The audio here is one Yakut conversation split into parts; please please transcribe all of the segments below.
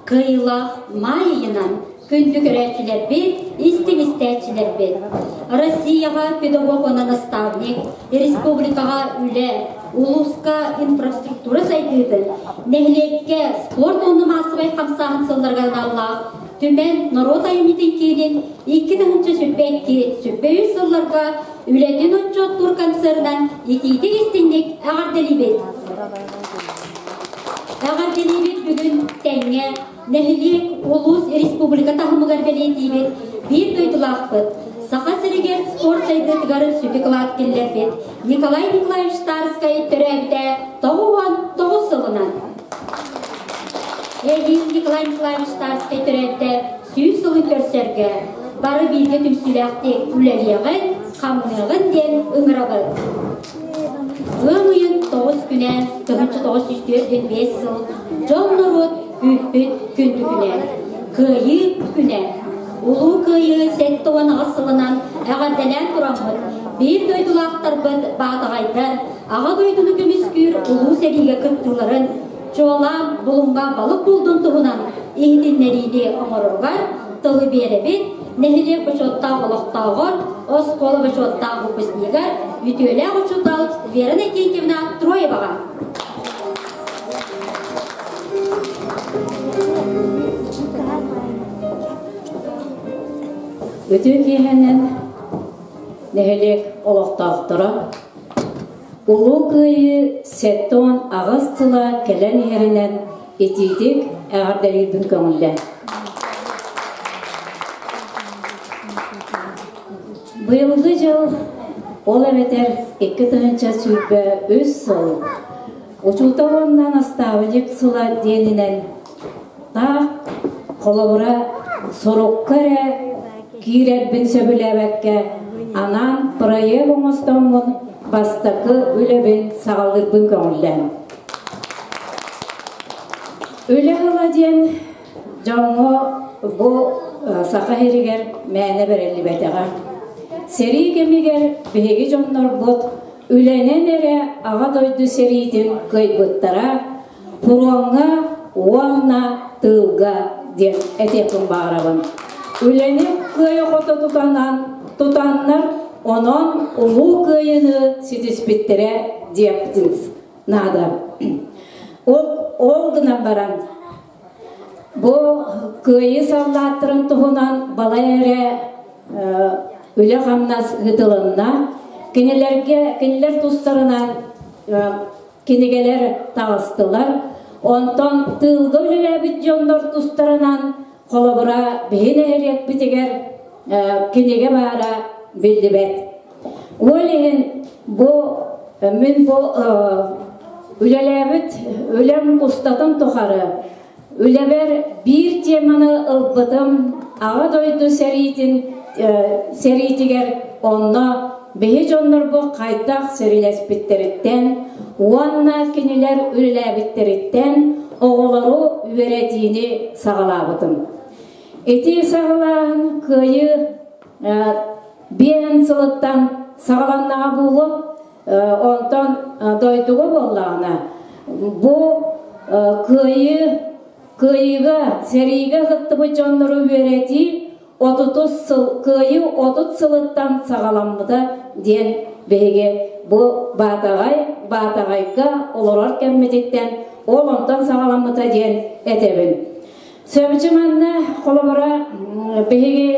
Кыайыылаах маай ыйынан күндү көрөөччүлэрбит, истиҥ истээччилэрбит! Россияҕа педагог уонна наставник, республикаҕа үлэ, улууска инфраструктура сайдыытын, нэһилиэккэ спорт уонна маассабай хамсааһын сылларыгар аналлаах Түмэн норуот айымньытын киинин 2022-2023 сылларга үлэтин отчуоттуур концерынан итиитик истиҥник эҕэрдэлиибит! Эҕэрдэлиибит бүгүн тэҥҥэ нэһилиэк, улуус, республика таһымыгар бэлиэтиибит биир дойдулаахпыт, Саха сиригэр спорт сайдыытыгар сүдү кылаат киллэрбит Николай Николаевич Тарскай төрөөбүтэ 99 сылынан. Эһиил Николай Николаевич Тарскай төрөөбүтэ 100 сылын көрсөргө бары бииргэ түмсүүлээхтик үлэлиэҕин, хамныаҕын диэн ыҥырабыт. Ыам ыйын 9 күнэ 1945 сыл дьон-норуот күүппүт күндү күнэ. Кыайыы күнэ. Улуу Кыайыы 78 сылынан эҕэрдэлээн тураммыт, биир дойдулаахтарбыт Баатаҕайдар Аҕа дойдуну көмүскүүр улуу сэриигэ кыттыыларын, чуолаан Булуҥҥа балык булдун туһунан иһитиннэриини оҥороругар тылы биэрэбит, нэһилиэк бочуоттаах олохтооҕор, оскуола бочуоттаах выпускнигар, үтүөлээх учуутал Вера Никитьевна Троеваҕа. Үтүө киэһэнэн нэһилиэк олохтоохторо Улуу Кыайыы 78 сыла кэлэн иһэринэн итиитик эҕэрдэлиирбин көҥүллээ. Быйылгы дьыл, ол эбэтэр 2023 сыл учуутал уонна наставник сыла диэнинэн таах холобура сорукка эрэ киирэрбин сөбүлээбэккэ анаан проект оҥостоммун бастакы үлэбин саҕалыырбын көҥүллээн. Үлэ ыла диэн дьоҥҥо бу Саха сиригэр мээнэ бэриллибэтэҕэ. Сэрии кэмигэр биһиги дьоннорбут үлэнэн эрэ Аҕа дойду сэриитин кыайбыттара, Пуруоҥҥа уонна тыылга диэн этиэхпин баҕарабын. Үлэни кыайа-хото тутанан, тутаннар онон Улуу Кыайыыны ситиспиттэрэ диэхпитин наада. Ол, ол гынан баран бу Кыайыы саллааттарын туһунан балай эрэ үлэ-хамнас ыытылынна. Кинилэргэ, кинилэр тустарынан кинигэлэр таҕыстылар. Онтон тыылга үлэлээбит дьоннор тустарынан холобура биһи нэһилиэкпитигэр кинигэ баара биллибэт. Ол иһин бу мин бу үлэлээбит үлэм устатын тухары үлэбэр биир теманы ылбытым Аҕа дойду сэриитин сэриитигэр онно биһи дьоннорбут хайдах сэриилэспиттэриттэн уонна кинилэр үлэлээбиттэриттэн оҕолору үөрэтиини саҕалаабытым. Ити саҕалааһын кыайыы биэһин сылыттан саҕаланнаҕа буолуо. Онтон дойдуга буоллаҕына бу кыайыы кыайыыга сэриигэ кыттыбыт дьоннору үөрэтии отутус сыл кыайыы 30 сылыттан саҕаламмыта диэн биһиги бу Баатаҕай Баатаҕайга олорор кэммититтэн ол онтон саҕаламмыта диэн этэбин. Сөбүчү манна холобура биһиги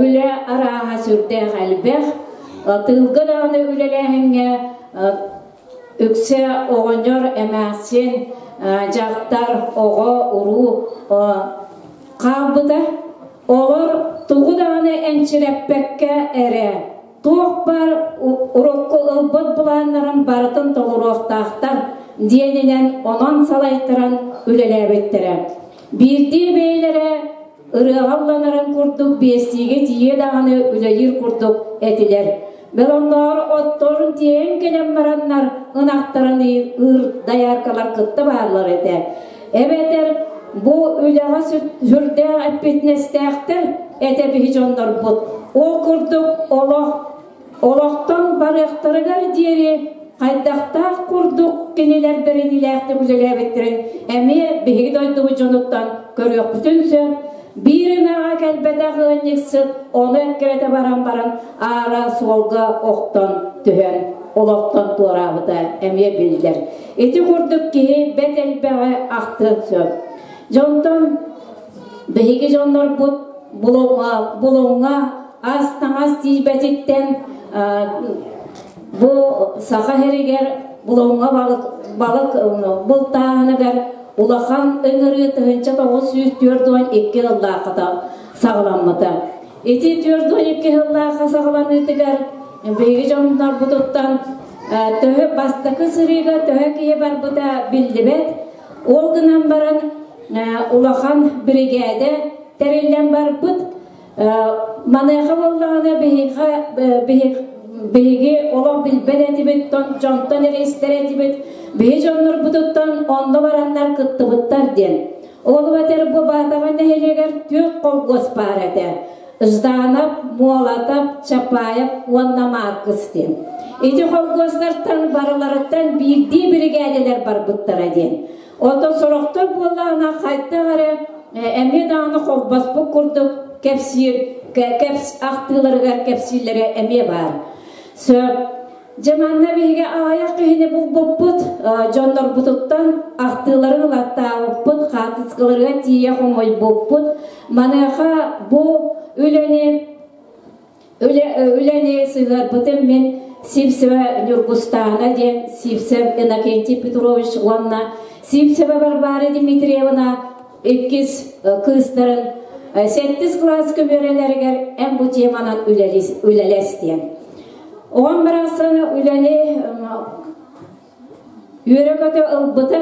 үлэ арааһа сүрдээх элбэх. Тыылга даҕаны үлэлээһиҥҥэ үксэ оҕонньор, эмээхсин, дьахтар, оҕо, уруу хаалбыта. Олор тугу даҕаны энчирэппэккэ эрэ туох баар урукку ылбыт былааннарын барытын толоруохтаахтар диэнинэн онон салайтаран үлэлээбиттэрэ. Биирдии бэйэлэрэ ырыаҕа ылланарын курдук биэстиигэ тиийэ даҕаны үлэлиир курдук этилэр. Белонноор отторун тиэйэн кэлэн бараннар ынахтарын ыыр дояркалар кытта бааллар этэ. Эбэтэр бу үлэҕэ сүрдээх эппиэтинэстээхтэр этэ биһи дьоннорбут. Ол курдук олох олохтон барыахтарыгар диэри. Хайдахтаах курдук кинилэр бэриниилээхтик үлэлээбиттэрин эмиэ биһиги дойдубут дьонуттан көрүөхпүтүн сөп. Биир ынаҕа кэлбэтэх ыанньыксыт ону эккирэтэ баран баран аара суолга охтон түһэн олохтон туораабыта эмиэ биллэр. Ити курдук киһи бэт элбэҕи ахтыан сөп. Дьонтон биһиги дьоннорбут булуҥҥа ас-таҥас тиийбэтиттэн Бу Саха сиригэр Булуҥҥа балык, балык бултааһыныгар улахан ыҥырыы 1942 сыллаахха саҕаламмыта. Ити 42 сыллаахха саҕаланыытыгар биһиги дьоннорбутуттан төһө бастакы сырыыга төһө киһи барбыта биллибэт. Ол гынан баран улахан биригээдэ тэриллэн барбыт. Маныаха буоллаҕына биһиэхэ биһиги олох билбэт этибит, дьонтон эрэ истэр этибит, биһи дьоннорбутуттан онно бараннар кыттыбыттар диэн. Ол эбэтэр бу Баатаҕа нэһилиэгэр түөрт холкуос баар этэ. Жданов, Молотов, Чапаев уонна Маркс диэн. Ити холкуостартан барыларыттан биирдии биригээдэлэр барбыттара диэн. Оттон сорохтор буоллаҕына хайдах эрэ эмиэ даҕаны холбоспут курдук кэпсиир, кэпс ахтыыларыгар кэпсииллэрэ эмиэ баар. Сөп. Дьэ манна биһиги аҕыйах киһини булбуппут, дьоннорбутуттан ахтыыларын ылаттаабыппыт, хаартыскаларыгар тиийэ хомуйбуппут. Маныаха бу үлэни Үлэни сыһыарбытым мин Сивцева Ньургустаана диэн Сивцев Иннокентий Петрович уонна Сивцева Варвара Дмитриевна иккис кыыстарын сэттис кылааска үөрэнэригэр эн бу теманан үлэлэс диэн. Оҕом барахсан үлэни Үөрэ-көтө ылбыта,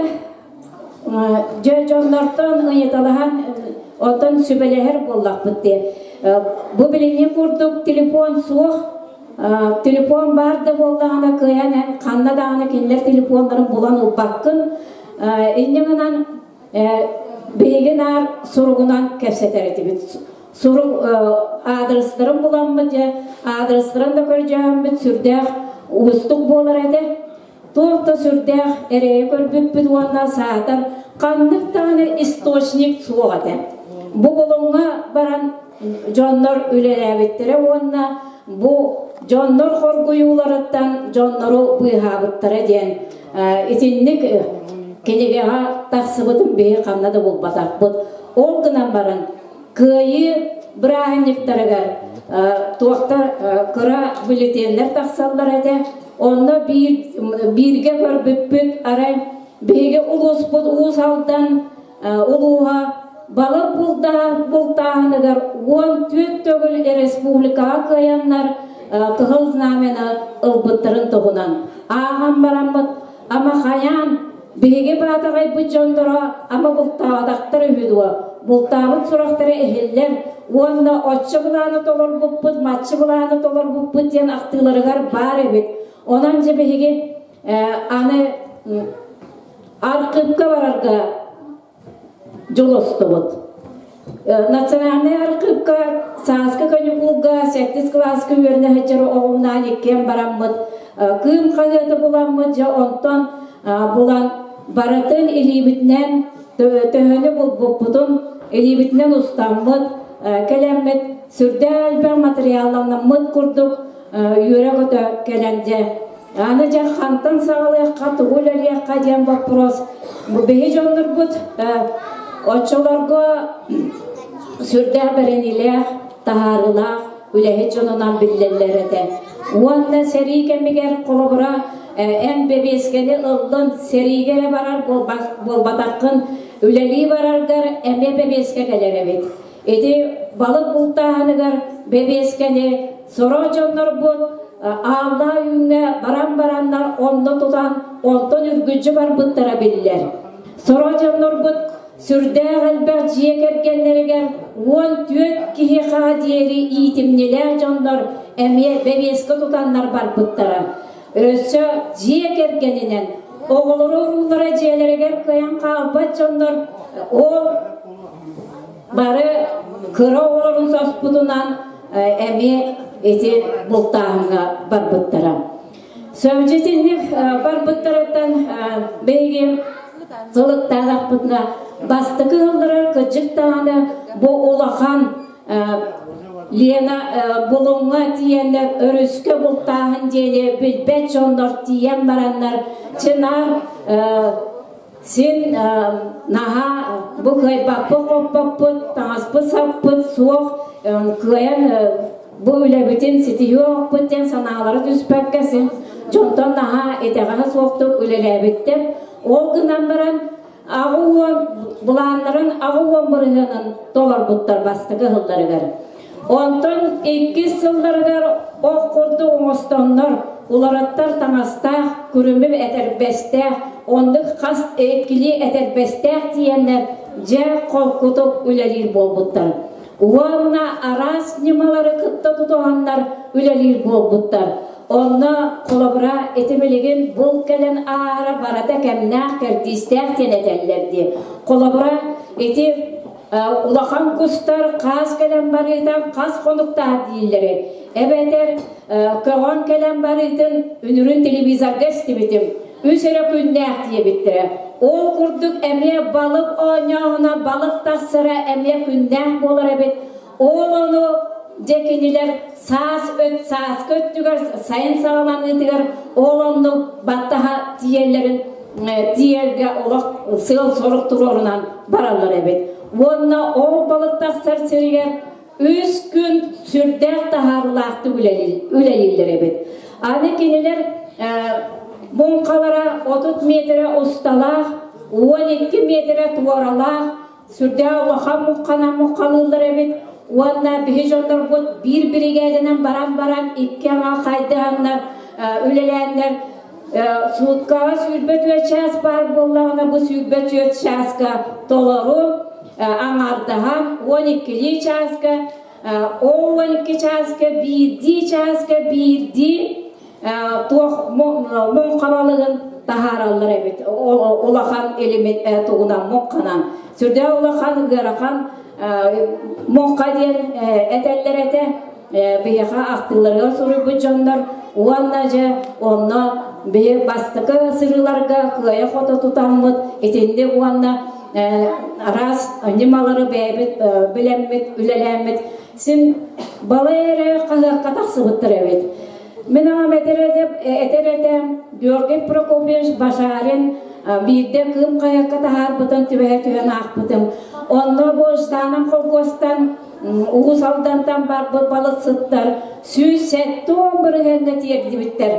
дьэ дьоннортон ыйыталаһан, оттон сүбэлэһэр буоллахпыт дии. Бу билиҥҥи курдук телефон суох, телефон баар да буоллаҕына кыайан эн ханна даҕаны кинилэр телефоннарын булан ылбаккын. Инньэ гынан биһиги наар суругунан кэпсэтэр этибит. Суруг аадырыстарын буламмыт дьэ, аадырыстарын да көрдьөөммүт сүрдээх уустук буолар этэ. Туох да сүрдээх эрэйи көрбүппүт уонна саатар ханнык даҕаны источник суох этэ. Бу Булуҥҥа баран дьоннор үлэлээбиттэрэ уонна бу дьоннор хоргуйууларыттан дьоннору быыһаабыттара диэн итинник кинигэҕэ тахсыбытын биһи ханна да булбатахпыт. Ол гынан баран Кыайыы бырааһынньыктарыгар туохтар кыра бюллетеннэр тахсаллар этэ. Онно бииргэ көрбүппүт арай биһиги улууспут Уус Алдан улууһа балык бултааһыныгар 14 төгүл республикаҕа кыайаннар Кыһыл Знамяны ылбыттарын туһунан ааҕан бараммыт ама хайаан Биһиги Баатаҕайбыт дьонноро ама бултаабатахтар үһү дуо? Бултаабыт сурахтара иһиллэр уонна оччо былааны толорбуппут, маччы былааны толорбуппут диэн ахтыыларыгар баар эбит. Онон дьэ биһиги аны архыыпка барарга дьулустубут. Национальнай архыыпка сааскы каникулга сэттис кылааска үөрэнэ сылдьар оҕомнаан иккиэн бараммыт кыым хаһыаты буламмыт дьэ онтон булан барытын илиибитинэн төһөнү булбуппутун илиибитинэн устаммыт кэлэммит сүрдээх элбэх материалланаммыт курдук үөрэ-көтө кэлэн дьэ Аны дьэ хантан саҕалыахха, тугу үлэлиэххэ диэн боппуруос. Бу биһи дьоннорбут оччолорго сүрдээх бэриниилээх, таһаарыылаах үлэһит дьонунан биллэллэр этэ. Уонна сэрии кэмигэр холобура эн бэбиэскэни ыллын, сэриигэ эрэ барар буолбатаххын, үлэлии бараргар эмиэ бэбиэскэ кэлэр эбит. Ити балык бултааһыныгар бэбиэскэни сорох дьоннорбут ааллаа үүҥҥэ баран бараннар онно тутан онтон үргүдьү барбыттара биллэр. Сорох дьоннорбут сүрдээх элбэх дьиэ кэргэннэригэр 14 киһиэхэ диэри иитимньилээх дьоннор эмиэ бэбиэскэ тутаннар барбыттара. Өссө дьиэ кэргэнинэн оҕолору уруулара дьиэлэригэр кыайан хаалбат дьоннор ол Бары кыра оҕолорун соспутунан эмиэ ити бултааһыҥҥа барбыттара. Сөбүчүтинник барбыттарыттан биһиги сылыктаатахпытына бастакы ыалларар кырдьык даҕаны бу улахан Лена Булуҥҥа тиийэннэр өрүскэ бултааһын диэни билбэт дьоннор тиийэн бараннар чынаар син наһаа бу кыайбаппыт-хоппоппут, таҥаспыт-саппыт суох кыайан бу үлэбитин ситиһиэхпит диэн санаалара түспэккэ син дьонтон наһаа итэҕэһэ суохтук үлэлээбиттэр. Ол гынан баран 80 былааннарын 80 бырыһыанын толорбуттар бастакы сылларыгар. Онтон иккис сылларыгар ох курдук оҥостоннор уларыттар таҥастаах, күрүмү этэрбэстээх, оннук хас иккилии этэрбэстээх тиийэннэр дьэ холкутук үлэлиир буолбуттар. Уонна араас ньымалары кытта тутуһаннар үлэлиир буолбуттар. Онно холобура ити билигин бул кэлэн аара барата кэмнээх кэрдиистээх диэн этэллэр дии. Холобура ити улахан кустар хаас кэлэн барыыта хас хонуктаах дииллэри. Эбэтэр көҕөн кэлэн барыытын үнүрүн телевизорга истибитим. Үс эрэ күннээх диэбиттэрэ. Ол курдук эмиэ балык оонньооһуна балык тахсара эмиэ күннээх буолар эбит. Ол ону дьэ кинилэр саас өт сааскы өттүгэр сайын саҕаланыытыгар ол оннук баттаһа тиийэллэрин тиийэргэ олох сыал-сорук туруорунан бараллар эбит. Уонна ол балык тахсар сиригэр үс күн сүрдээх таһаарыылаахтык үлэлииллэр эбит. Аны кинилэр муҥхалара 30 миэтэрэ усталаах, 12 миэтэрэ туоралаах, сүрдээх улахан муҥханан муҥхалыыллар эбит. Уонна биһи дьоннорбут биир биригээдэнэн баран-баран икки аҥаа хайдыһаннар үлэлээннэр сууткаҕа 24 чаас баар буоллаҕына бу 24 чааска толору аҥаардаһан 12-лии чааска ол 12 чааска биирдии чааска биирдии туох муҥхабалыгын таһаараллар эбит улахан илимин тугунан муҥханан сүрдээх улахан ыарахан муҥха диэн этэллэр этэ биһиэхэ ахтыыларыгар суруйбут дьоннор уонна дьэ онно биһи бастакы сырыыларга кыайа-хото тутаммыт итинник уонна араас ньымалары бэйэбит билэммит үлэлээммит син балай эрэ хаһыакка тахсыбыттар эбит. Мин аҕам этэр этэ Георгий Прокопьевич Башарин биирдэ Кыым хайакка таһаарбытын түбэһэ түһэн аахпытым. Онно бу Жданом холкуостан Уус Алдантан барбыт балыксыттар 170 бырыһыаҥҥа тиэрдибиттэр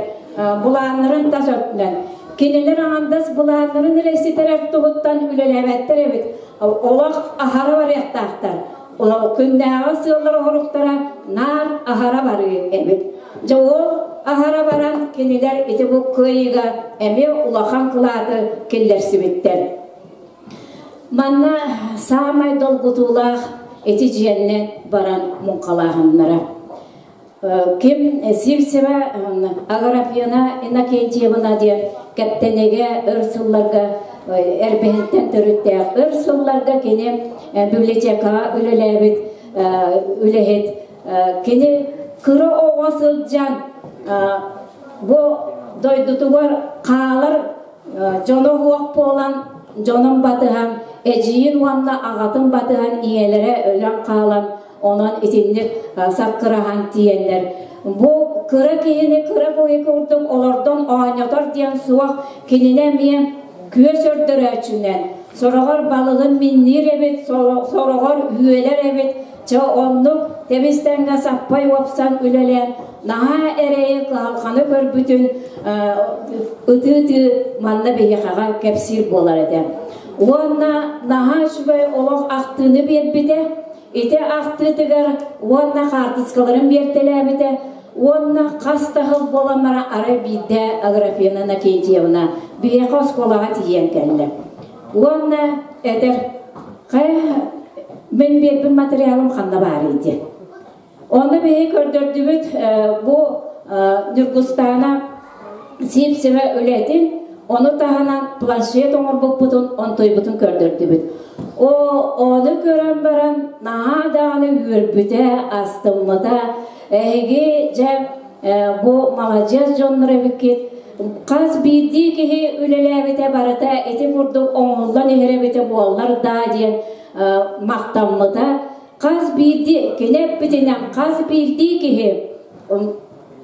былааннарын тас өттүнэн. Кинилэр аҥардас былааннарын эрэ ситэрэр туһуттан үлэлээбэттэр эбит. Олох аһара барыахтаахтар. Күннээҕи сыаллар оһоруктара наар аһара барыы эбит. Дьэ ол аһара баран кинилэр ити бу кыайыыга эмиэ улахан кылааты киллэрсибиттэр. Манна саамай долгутуулаах ити дьиэннэ баран муҥхалааһыннара. Ким Сивцева Аграфена Иннокентьевна диэн Кэптэнигэ өр сылларга Эрбэһинтэн төрүттээх өр сылларга кини библиотекаҕа үлэлээбит үлэһит. Кини кыра оҕо сылдьан бу дойдутугар хаалар дьоно суох буолан дьонун батыһан эдьиийин уонна аҕатын батыһан ийэлэрэ өлөн хаалан онон итинник саккыраһан тиийэннэр бу кыра киһини кыра куһи курдук олордон оонньотор диэн суох кинини эмиэ күөс өрдөрөөччүнэн сороҕор балыгын минниир эбит сороҕор үөлэр эбит чэ оннук тэбис-тэҥҥэ саппай уопсан үлэлээн наһаа эрэйи кыһалҕаны көрбүтүн ытыы-ытыы манна биһиэхэҕэ кэпсиир буолар этэ. Уонна наһаа үчүгэй олох ахтыыны биэрбитэ. Ити ахтыытыгар уонна хаартыскаларын биэртэлээбитэ уонна хас да сыл буолан баран арай биирдэ Аграфена Накентьевна биһиэхэ оскуолаҕа тиийэн кэллэ. Уонна этэр, хайа мин биэрбит материалым ханна баарый диэн. Онно биһи көрдөрдүбүт бу Ньургустаана Сивцева үлэтин, ону таһынан планшет оҥорбуппутун, онтуйбутун көрдөрдүбүт. О, ону көрөн баран наһаа даҕаны үөрбүтэ, астыммыта. Эһиги дьэ Бу маладьыас дьоннор эбиккит. Хас биирдии киһи үлэлээбитэ барыта ити курдук оҥоһуллан иһэр эбитэ буоллар даа диэн махтаммыта. Хас биирдии кини эппитинэн хас биирдии киһи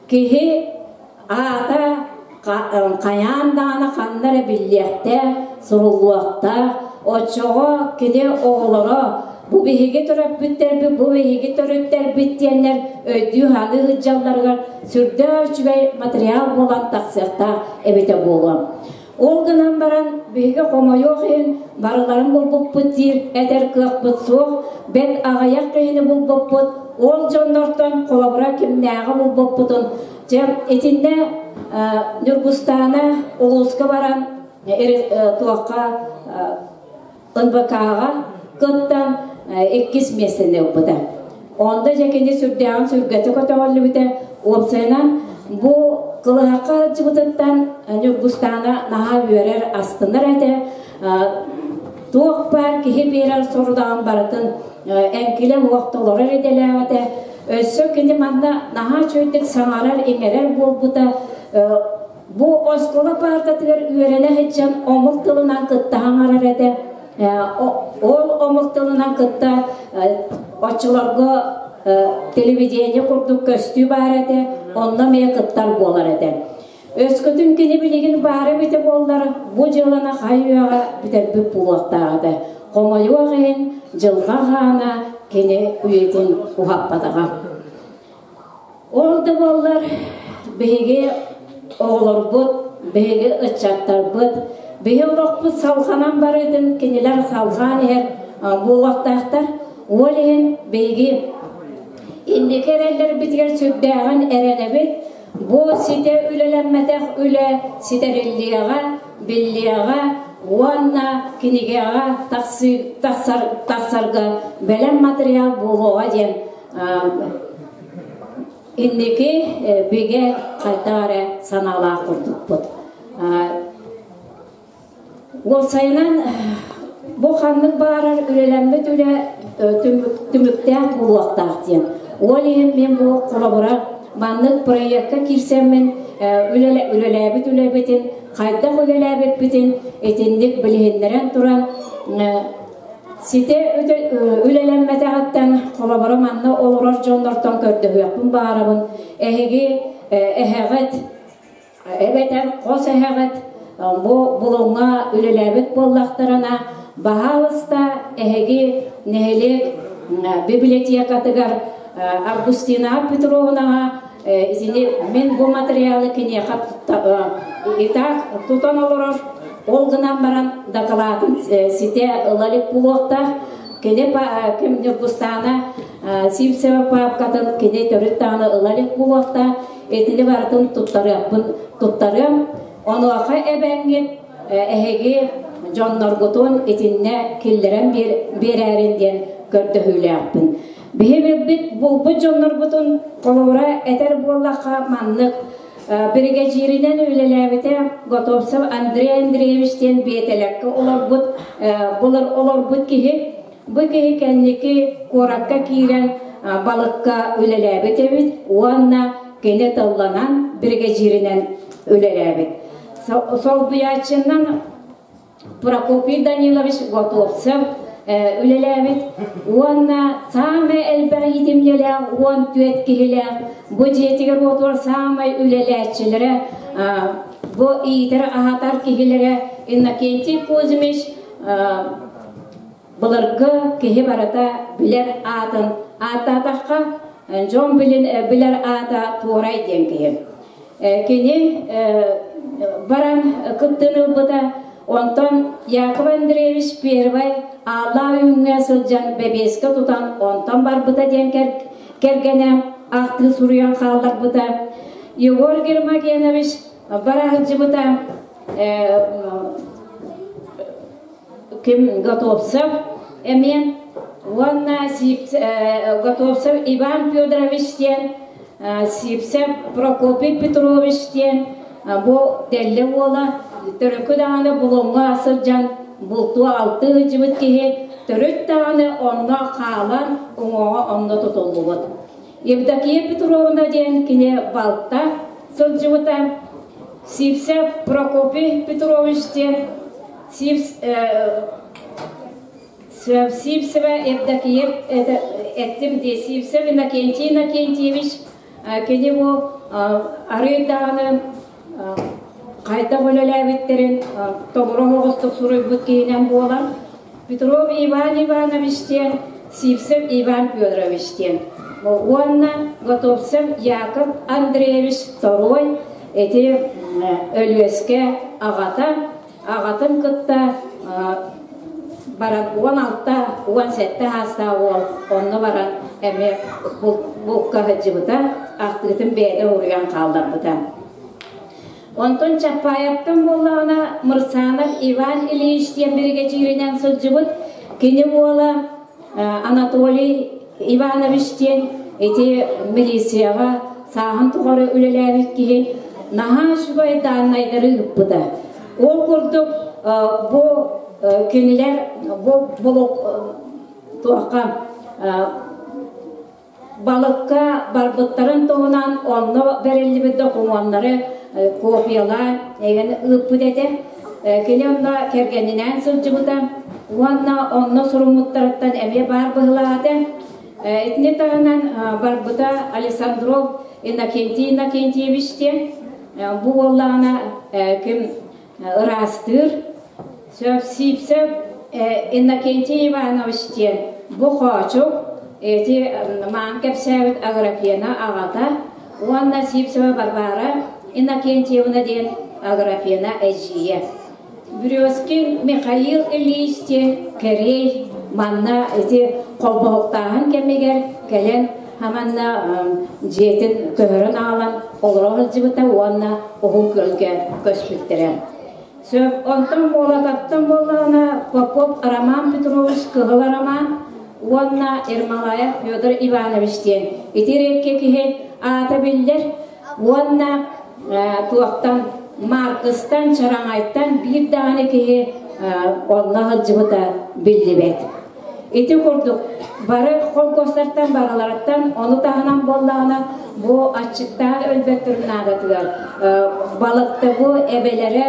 киһи аата хайаан даҕаны ханна эрэ биллиэхтээх, суруллуохтаах. Оччоҕо кини оҕолоро бу биһиги төрөппүттэрбит, бу биһиги төрүттэрбит диэннэр өйдүү-саныы сылдьалларыгар сүрдээх үчүгэй материал буолан тахсыахтаах эбитэ буолуо. Ол гынан баран биһиги хомойуох иһин барыларын булбуппут диир этэр кыахпыт суох, бэрт аҕыйах киһини булбуппут, ол дьоннортон холобура кимнээҕи булбуппутун дьэ итиннэ Ньургустаана улууска баран туохха НВК-ҕа кыттан иккис миэстэни ылбыта. Онно дьэ кини сүрдээҕин сүргэтэ көтөҕүллүбүтэ. Уопсайынан бу кылыһахха сылдьыбытыттан Ньургустаана наһаа үөрэр, астынар этэ. Туох баар киһи биэрэр сорудаҕын барытын эҥкилэ уох толорор идэлээх этэ. Өссө кини манна наһаа үчүгэйдик саҥарар-иҥэрэр буолбута. Бу оскуола паартатыгар үөрэнэ сылдьан омук тылынан кытта саҥарар этэ. Ол омук тылынан кытта оччолорго телевидение курдук көстүү баар этэ, онно эмиэ кыттар буолар этэ. Өскөтүн кини билигин баара эбитэ буоллар, бу дьыаланы хайы-үйэҕэ бүтэрбит буолуохтаах этэ. Хомойуох иһин, дьылҕа хаана кини үйэтин уһаппатаҕа. Ол да буоллар, биһиги оҕолорбут, биһиги ыччаттарбыт, биһи олохпут салҕанан барыытын кинилэр салҕаан иһэр буолуохтаахтар. Ол иһин биһиги инники эрэллэрбитигэр сүрдээҕин эрэнэбит. Бу ситэ үлэлэммэтэх үлэ ситэриллиэҕэ, биллиэҕэ уонна кинигэҕэ тахсар, тахсарга бэлэм матырыйаал буолуоҕа диэн инники бигэ хайдах эрэ санаалаах курдукпут. Уопсайынан бу ханнык баарар үлэлэммит үлэ түмүктээх буолуохтаах диэн. Ол иһин мин бу холобура маннык проекка киирсэммин үлэлээбит үлэбитин, хайдах үлэлээбиппитин итинник билиһиннэрэн туран Ситэ үлэлэммэтэҕиттэн холобура манна олорор дьоннортон көрдөһүөхпүн баҕарабын. Эһиги эһэҕит эбэтэр хос эһэҕит бу Булуҥҥа үлэлээбит буоллахтарына, баһаалыста эһиги нэһилиэк библиотекатыгар Августина Петровнаҕа итини мин бу материалы киниэхэ итак тутан олорор ол гынан баран дакылаатын ситэ ыла илик буолуохтаах кини ким Ньургустаана Сивцева паапкатын кини төрүт даҕаны ыла илик буолуохтаах итини барытын туттарыахпын туттарыам онуоха эбэҥҥит эһиги дьонноргутун итиннэ киллэрэн биэрээрин диэн көрдөһүүлээхпин Биһи билбит, булбут дьоннорбутун холобура этэр буоллахха маннык биригэдьииринэн үлэлээбитэ Готовцев Андрей Андреевич диэн биэтэлэккэ олорбут былыр олорбут киһи. Бу киһи кэнники куоракка киирэн балыкка үлэлээбит эбит уонна кини тылланан биригэдьииринэн үлэлээбит. Солбуйааччынан Прокопий Данилович Готовцев үлэлээбит уонна саамай элбэх иитимньилээх 14 киһилээх бу дьиэтигэр-уотугар саамай үлэлээччилэрэ бу иитэр-аһатар киһилэрэ Иннокентий Кузьмич былыргы киһи барыта билэр аатын ааттаатахха дьон билэр аата Туорай диэн киһи. Кини баран кыттыыны ылбыта. Онтон Яков Андреевич Первай Ааллаах Үүҥҥэ сылдьан бэбиэскэ тутан онтон барбыта диэн кэргэнэ ахтыы суруйан хаалларбыта. Егор Гермогенович бара сылдьыбыта ким Готовцев эмиэ уонна Готовцев Иван Федорович диэн Сивцев Прокопий Петрович диэн бу Дэллэ уола төрүкү даҕаны Булуҥҥа сылдьан бултуу алтыы сылдьыбыт киһи төрүт даҕаны онно хаалан уҥуоҕа онно тутуллубут. Евдокия Петровна диэн кини балта сылдьыбыта. Сивцев Прокопий Петрович диэн Сивцева Евдокия эттим дии Сивцев Иннокентий Иннокентьевич кини бу арыый даҕаны хайдах үлэлээбиттэрин толору оҕустук суруйбут киһинэн буолар. Петров Иван Иванович диэн, Сивцев Иван Федорович диэн. Уонна Готовцев Яков Андреевич Второй ити Өлүөскэ аҕата, аҕатын кытта баран 16-17 саастаах уол онно баран эмиэ булка сылдьыбыта, ахтыытын бэйэтэ уруйан хаалларбыта. Онтон Чаппаевтан буоллаҕына Мырсанов Иван Ильич диэн биригэдьииринэн сылдьыбыт. Кини уола Анатолий Иванович диэн ити милицияҕа сааһын тухары үлэлээбит киһи наһаа үчүгэй дааннайдары ыыппыта. Ол курдук бу кинилэр бу туохха балыкка барбыттарын туһунан онно бэриллибит докумуоннары копиялаан эйгэн ыыппыт этэ. Кини онно кэргэнинээн сылдьыбыта уонна онно суруммуттарыттан эмиэ баар быһылаах этэ. Итини таһынан барбыта Александров Иннокентий Иннокентьевич диэн бу буоллаҕына ким ыраастыыр Сиипсэп Иннокентий Иванович диэн бу хоочук эти маан кэпсээбит Аграфена аҕата уонна Сивцева Варвара Иннокентьевна диэн Аграфена эдьиийэ. Березкин Михаил Ильич диэн кэриэй манна ити холбоһуктааһын кэмигэр кэлэн хаманна дьиэтин көһөрөн аҕалан олоро сылдьыбыта уонна Уһун Күөлгэ көспүттэрэ. Сөп, онтон Молотовтан буоллаҕына Попов Роман Петрович Кыһыл Роман уонна Ермолаев Федор Иванович диэн ити икки киһи аата биллэр уонна туохтан Маркыстан, Чараҥайтан биир даҕаны киһи онно сылдьыбыта биллибэт. Ити курдук бары холкуостартан барыларыттан ону таһынан буоллаҕына бу аччыктаан өлбөттөрүн наадатыгар балыктыбы эбэлэрэ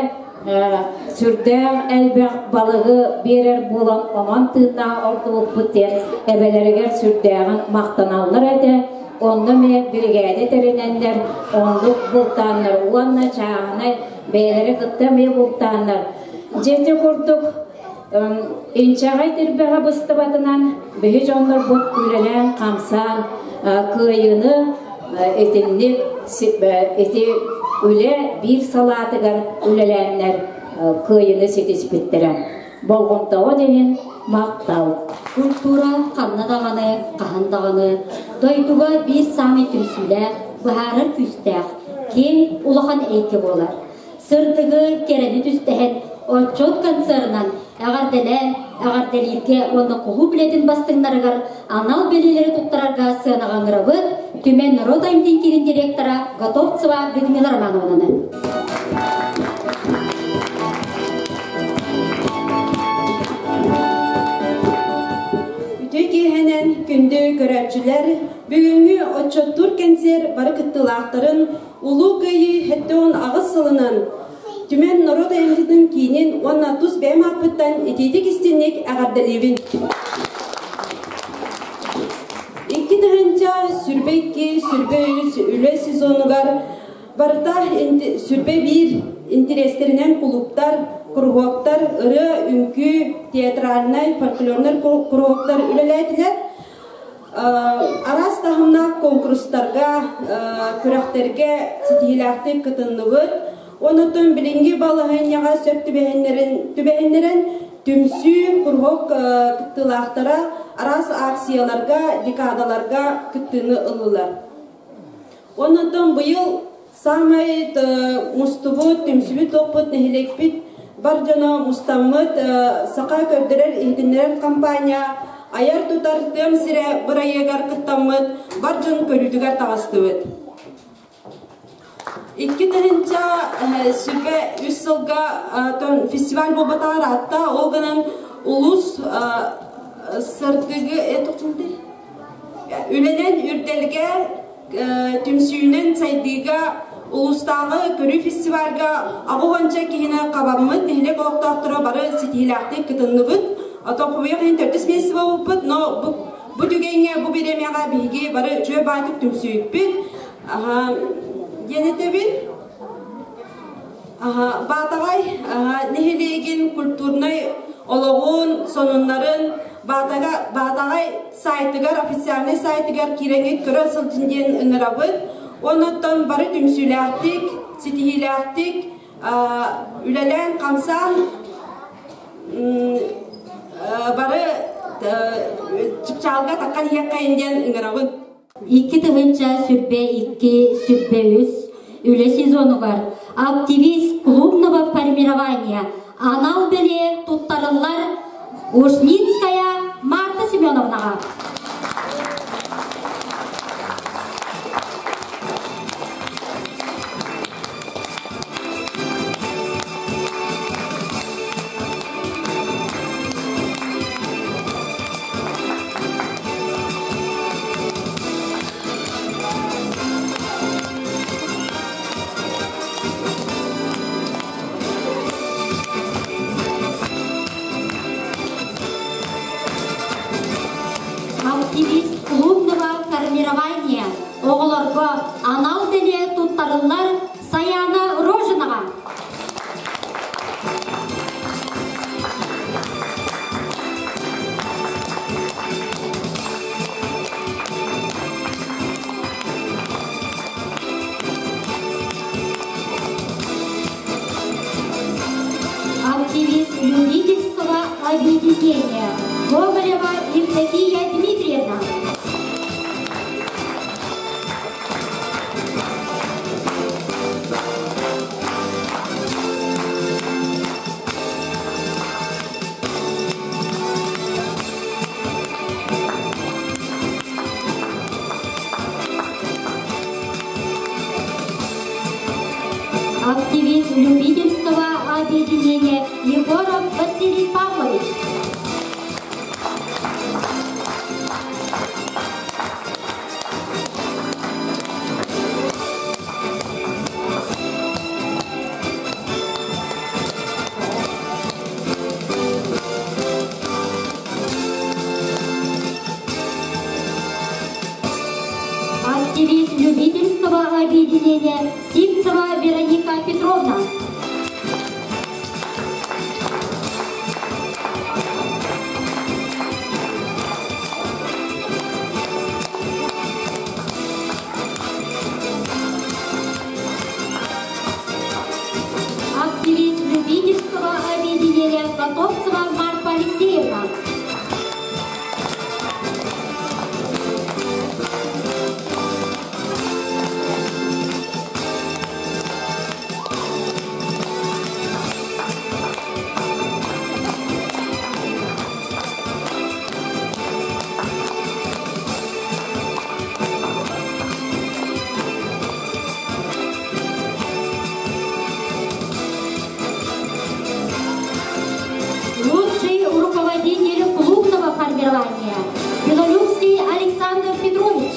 сүрдээх элбэх балыгы биэрэр буолан онон тыыннаах ордубуппут диэн эбэлэригэр сүрдээҕин махтаналлар этэ. Онно эмиэ биригээдэ тэринэннэр оннук бултааннар уонна чааһынай бэйэлэри кытта эмиэ бултааннар. Дьэ ити курдук Инчэҕэй тирбэҕэ быстыбатынан биһи дьоннорбут үлэлээн-хамсаан кыайыыны итинник ити үлэ биир салаатыгар үлэлээннэр кыайыыны ситиспиттэрэ. Болҕомтоҕо иһин махтал. Культура ханна даҕаны, хаһан даҕаны дойдуга биир саамай түмсүүлээх, быһаарар күүстээх, киэҥ улахан эйгэ буолар. Сырдыгы, кэрэни түстэһэн, отчуот концерынан эҕэрдэлээн, эҕэрдэлииргэ уонна кулууп үлэтин бастыҥнарыгар анал бэлиэлэри туттарарга сыанаҕа ыҥырабыт Түмэн норуот айымньытын киинин директора Готовцева Людмила Романовнаны. Үтүө киэһэнэн күндү көрөөччүлэр, бүгүҥҥү отчуоттуур кэнсиэр бары кыттыылаахтарын Улуу Кыайыы 78 сылынан Түмэн норуот айымньытын киинин уонна тус бэйэм ааппыттан итиитик истинник эҕэрдэлиибин. 2022 сүрбэ үс үлэ сезонугар барыта сүрбэ биир интириэстэринэн кулууптар, куруһуоктар, ырыа, үҥкүү, театральнай, фольклорнай куруһуоктар үлэлээтилэр. Араас таһымнаах куонкурустарга, күрэхтэргэ ситиһиилээхтик кытынныбыт. Онон билиҥҥи балаһыанньаҕа сөп түбэһиннэрэн түмсүү, куруһуок кыттыылаахтара араас акцияларга, декадаларга кыттыыны ыллылар. Онон быйыл саамай мустубут, түмсүбүт туохпут нэһилиэкпит бар дьоно мустаммыт саха көрдөрөр иһитиннэрэр компания айар-тутар тыам сирэ бырайыагар кыттаммыт бар дьон көрүүтүгэр таҕыстыбыт. 2023 сылга фестиваль буолбатаҕар аатта, ол гынан улус сырдыгы. Үлэнэн үрдэлгэ, түмсүүнэн сайдыыга улуустааҕы көрүү фестивальга аҕыс киһини хабаммыт нэһилиэк олохтоохторо бары ситиһиилээхтик кытынныбыт. Оттон хомойуох иһин төрдүс миэстэ буолбуппут, но бу, бу түгэҥҥэ, бу бириэмэҕэ биһиги бары үчүгэй баайтык түмсүүппүт. Диэн этэбин. Баатаҕай нэһилиэгин культурнай олоҕун, сонуннарын Баатаҕай сайтыгар, официальнай сайтыгар киирэҥҥит көрө сылдьын диэн ыҥырабыт. Оннуттан бары түмсүүлээхтик, ситиһиилээхтик үлэлээн-хамсаан бары чыпчаалга таххан иһиэххэйин диэн ыҥырабын. 2022 сүрбэ үс үлэ сезонугар активист клубного формирования анал бэлиэ туттарыллар Ушницкая Марта Семеновнаҕа. Активист клубного формирования оҕолорго анал бэлиэ туттарыллар Саяна Рожинаҕа. Активист любительского объединения Гоголева Евдокия Дмитриевна. Активист любительского объединения Егоров Василий Павлович. Активист любительского объединения Сивцева Вероника Петровна. Активист любительского объединения Готовцева Марфа Алексеевна. Лучший руководитель клубного формирования Белолюбский Александр Петрович.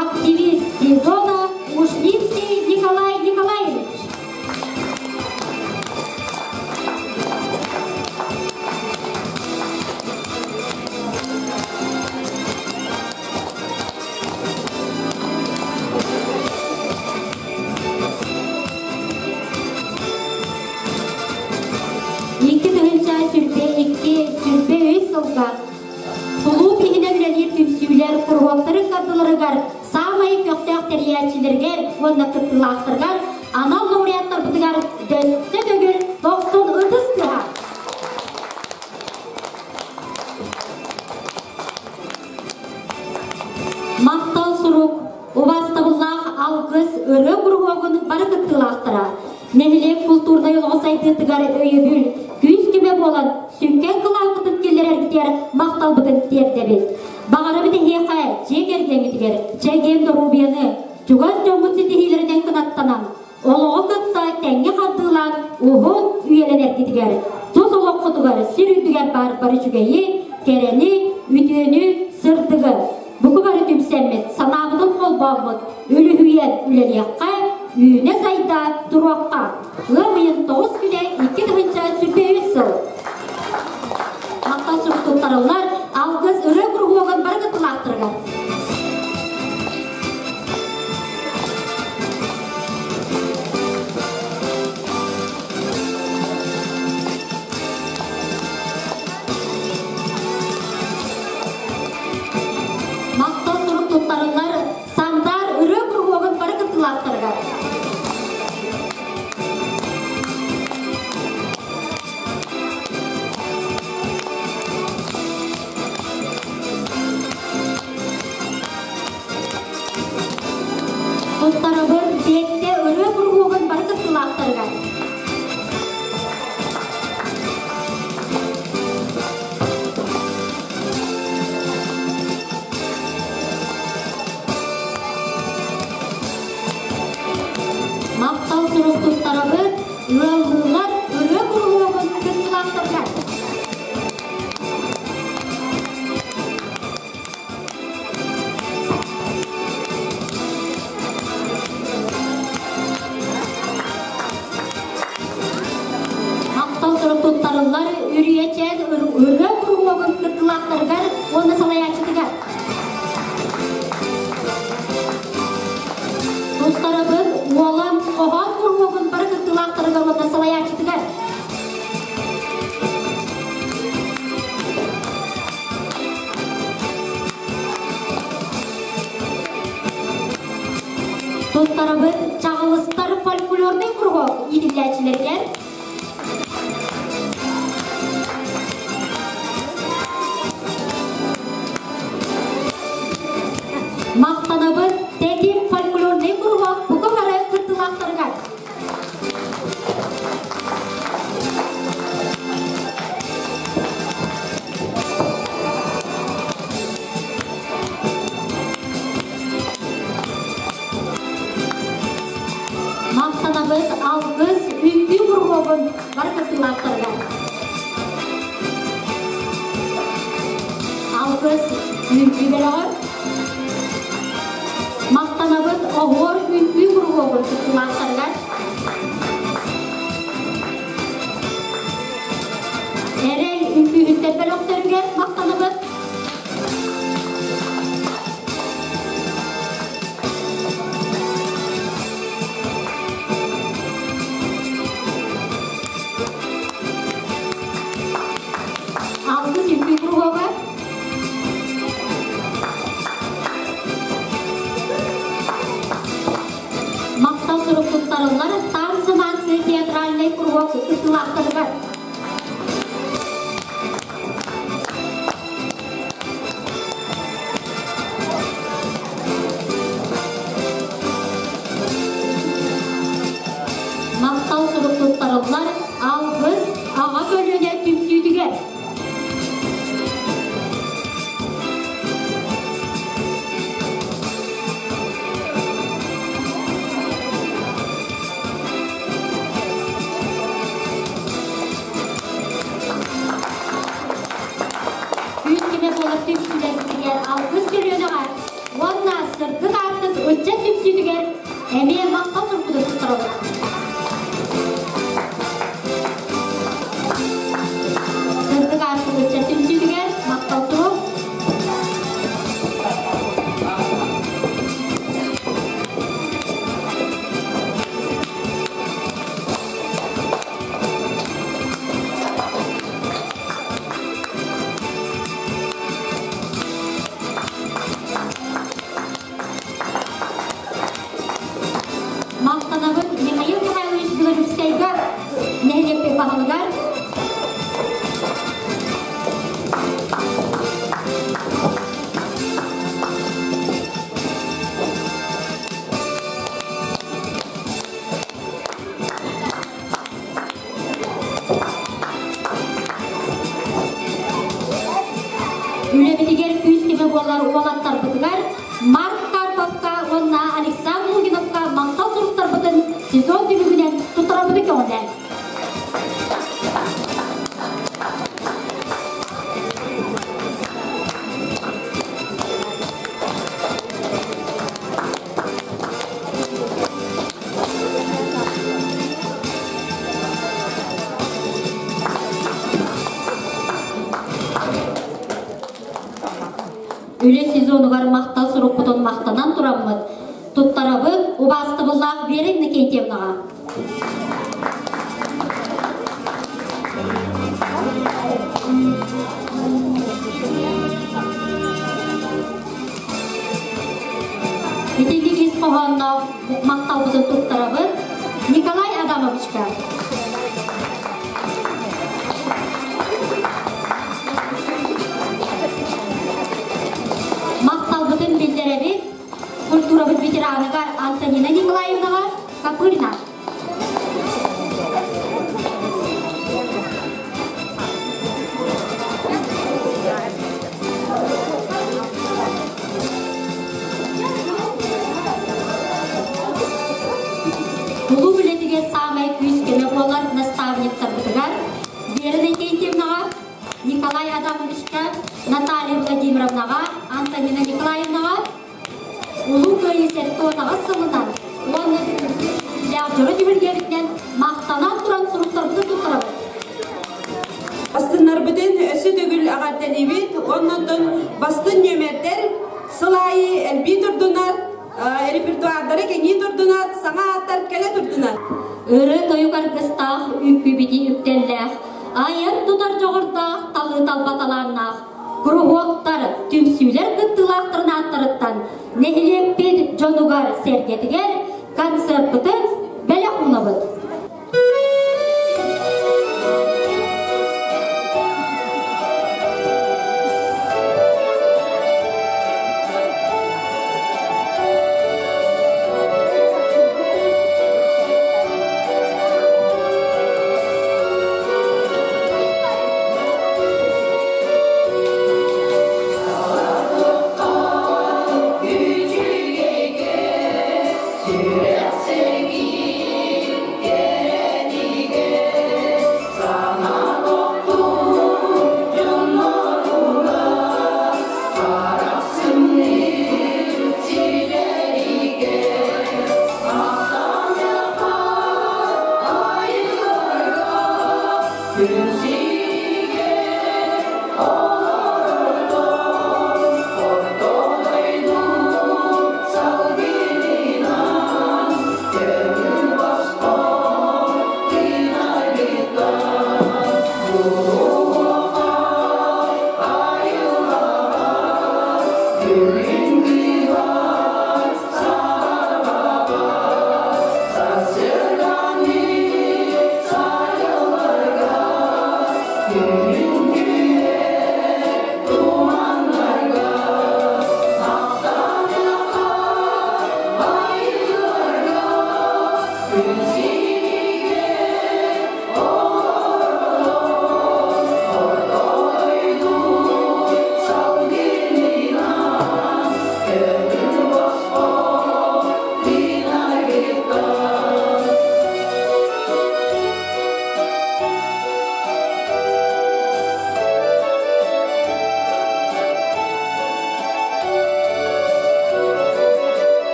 Активист сезона Ушницкий Николай Николаевич. 2 сүүрбэ 2 сүүрбэ үс сылга кулууп иһинэн үлэлиир түмсүүлэр куруһуоктарын кардыларыгар саамай көхтөөх тэрийээччилэргэр уонна кыттыылаахтаргар анал лауреаттарбытыгар дөссө төгүл дохсун ытыс тыаһа. Махтал сурук, убаастабыллаах алгыс ырыа куруһуогун бары кыттыылаахтара. Нэһилиэк култуурнай олоҕо сайдыытыгар өйөбүл, күүс көмө буолан сүҥкэн кылааккытын киллэрэргитигэр махталбытын тиэрдэбит. Баҕарабыт эһиэхэ дьиэ кэргэҥҥитигэр чэгиэн доруобуйаны, чугас дьоҥҥут ситиһиилэринэн кынаттанан, олоҕу кытта тэҥҥэ хардыылаан уһун үйэлэнэргитигэр, тус олоххутугар сир үрдүгэр баар бары үчүгэйи, кэрэни, үтүөнү, сырдыгы буку бары түмсэммит, санаабытын холбооммут, үлүһүйэн үлэлиэххэ, үүнэ-сайда туруохха. Ыам ыйын 9 күнэ 2023 сыл. Махтал сурук туттарыллар Алгыс ырыа куруһуогун бары кыттыылаахтарыгар. Махтал сурук туттарыллар Сандаар ырыа куруһуогун бары кыттыылаахтарыгар. Туттарабын Биэттэ ырыа куруһуогун бары кыттыылаахтарыгар. Махтал сурук туттарабыт ыаллыылар ырыа куруһуогун кыттыылаахтарыгар. Махтал сурук туттарыллар Үрүйэчээн ырыа куруһуогун кыттыылаахтарыгар уонна салайааччытыгар. Туттарабыт Уолан хоһоон куруһуогун бары кыттыылаахтарыгар уонна салайааччытыгар. Туттарабыт Чаҕылыстар фольклорнай кругок иитиллээччилэригэр. Махтанабыт Тэтим фольклорнай куруһуок бука бары кыттыылаахтарыгар. Махтанабыт Алгыс үҥкүү куруһуогун бары кыттыылаахтарыгар. Алгыс үҥкүү бөлөҕөр. Махтанабыт Оһуор үҥкүү куруһуогун кыттыылаахтарыгар. Эрэл үҥкүүһүттэр бөлөхтөрүгэр махтанабыт. Алгыс үҥкүү куруһуога. Махтал сурук туттарыллар Танцы-манцы театральнай куруһуок кыттыылаахтарыгар. Махтал сурук туттарыллар Алгыс аҕа көлүөнэ түмсүүтүгэр. Күн кимэ буолар түмсүүлэрбитигэр алгыс көлүөнэҕэ уонна сырдык аартык ыччат түмсүүтүгэр эмиэ махтал сурукпутун туттарабыт. Сырдык аартык ыччат түмсүүтүгэр махтал сурук. Махтанабын Михаил Михайлович Белорусскайга нэһилиэкпит баһылыгар. Үлэбитигэр күүс-көмө. буолар уолаттарбытыгар Марк Карповка уонна Александр Лугиновка махтал суруктарбытын сезон түмүгүнэн туттарарбыты көҕүлээн. Үлэ сезонугар махтал сурукпутун махтанан тураммыт, туттарабыт убаастабыллаах Вера Иннокентьевнаҕа. Итинник ис хоһоонноох махталбытын туттарабыт Николай Адамовичка. Махталбытын биллэрэбит культурабыт ветераныгар Антонина Николаевнаҕа Копырина. Улуу үлэтигэр саамай күүс-көмө буолар наставниктарбытыгар Вера Иннокентьевнаҕа, Николай Адамовичка, Наталья Владимировнаҕа, Антонина Николаевнаҕа Улуу Кыайыы 78 сылынан уонна дьоро түһүлгэбитинэн махтанан туран суруктарбытын туттарабыт. Бастыннарбытын өссө төгүл эҕэрдэлиибит. Оннотон бастын нүөмэрдэр сыл аайы элбии турдунар, репертуардары кэҥии турдунар, саҥа ааттар кэлэ турдунар. Ыры тойук аргыстаах, үҥкүүбүтү үктэллээх, айар тутар дьоҕурдаах, талыы талба талааннаах, куруһуоктар, түмсүүлэр кыттыылаахтарын ааттарыттан нэһилиэкпит дьонугар-сэргэтигэр концерпытын бэлэх уунабыт.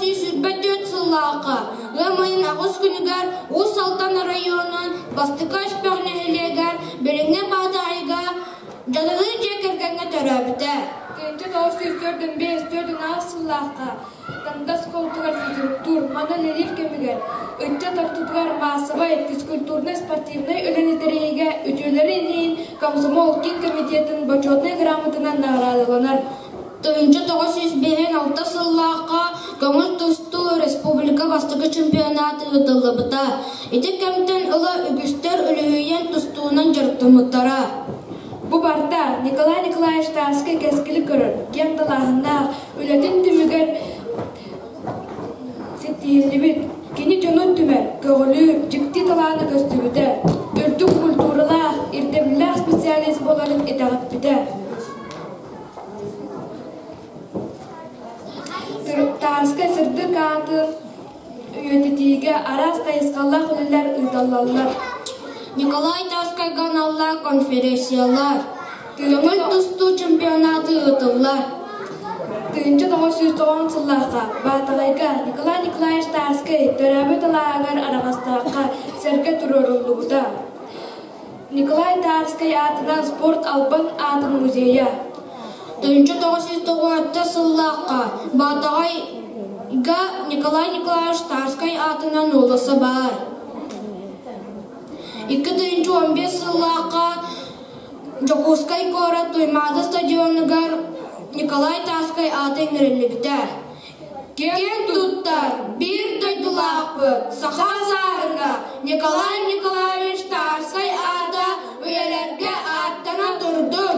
924 сыллаахха ыам ыйын аҕыс күнүгэр Уус Алдан оройуонун Бастакы Өспөх нэһилиэгэр билиҥҥи Баатаҕайга дьадаҥы дьиэ кэргэҥҥэ төрөөбүтэ. 1945 4 сыллаахха Танда оскуолатыгар физруктуур манна үлэлиир кэмигэр ыччат ортотугар маассабай физкультурнай-спортивнай үлэни тэрийиигэ үтүөлэрин иһин комсомол киин комитетын бочуотунай грамотанан наҕараадаланар. 1956 сыллаахха көҥүл тустуу республика бастакы чемпионата ыытыллыбыта. Ити кэмтэн ыла үгүстэр үлүһүйэн тустуунан дьарыктаммыттара. Бу барда Николай Николаевич Тарскай кэскили көрөр, киэҥ далааһыннаах үлэтин түмүгэр ситиһиллибит. Кини дьонун түмэр, көҕүлүүр, дьикти талаана көстүбүтэ, үрдүк культуралаах, ирдэбиллээх специалист буоларын итэҕэппитэ. Тарскай сырдык аатын үйэтитиигэ араас хайысхалаах үлэлэр ыыталлаллар. Николай Тарскайга аналлаах конференциялар, көҥүл тустуу чемпионата ыытыллар. 1990 сыллаахха Баатаҕайга Николай Николаевич Тарскай төрөөбүт алааһыгар Араҕастаахха сэргэ туруоруллубута. Николай Тарскай аатынан спорт албан аатын музейа. 1996 сыллаахха Баатаҕайга Николай Николаевич Тарскай аатынан уулусса баар. 2015 сыллаахха Дьокуускай куорат Туймаада стадионугар Николай Тарскай аата иҥэриллибитэ. Киэн туттар биир дойдулаахпыт саха саарына Николай Николаевич Тарскай аата үйэлэргэ ааттана турдун!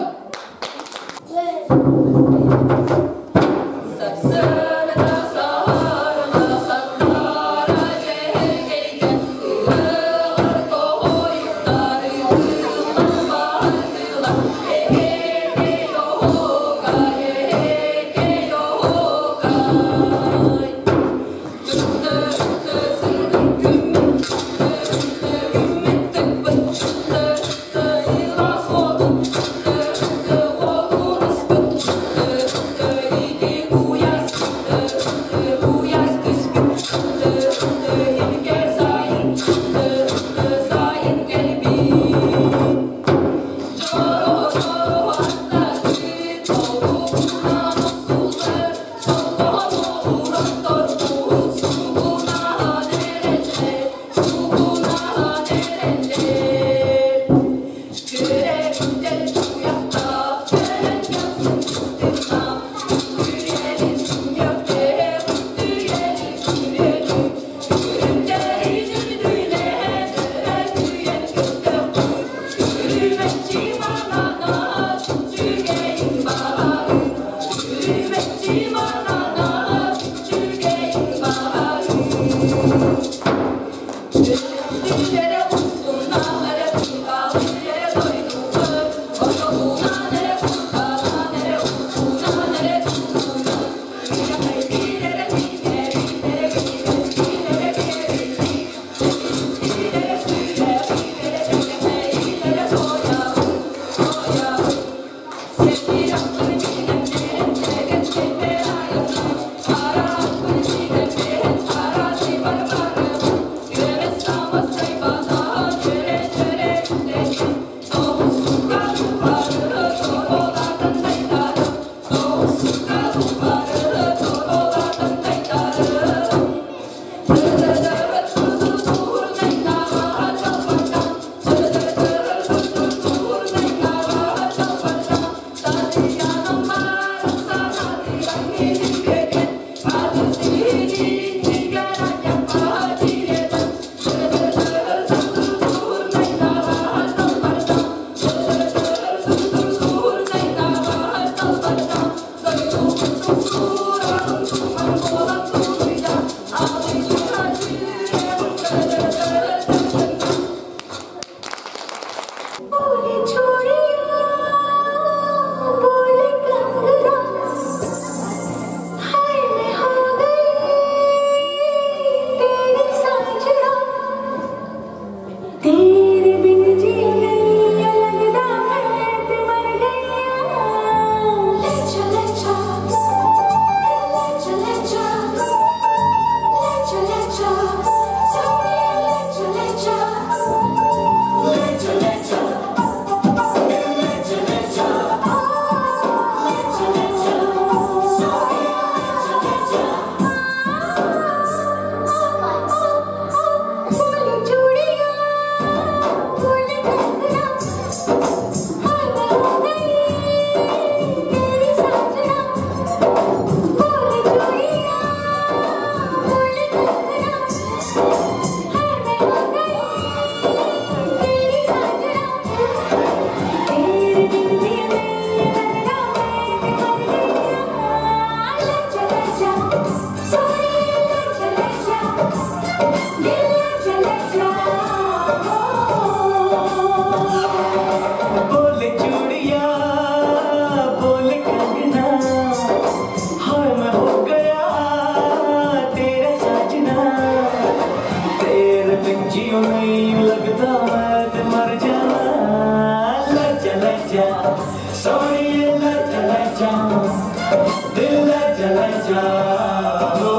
जियो नहीं लगता मैं ते मर जाना। लज्जा लज्जा सोनिए लज्जा लज्जा दिल लज्जा लज्जा हो।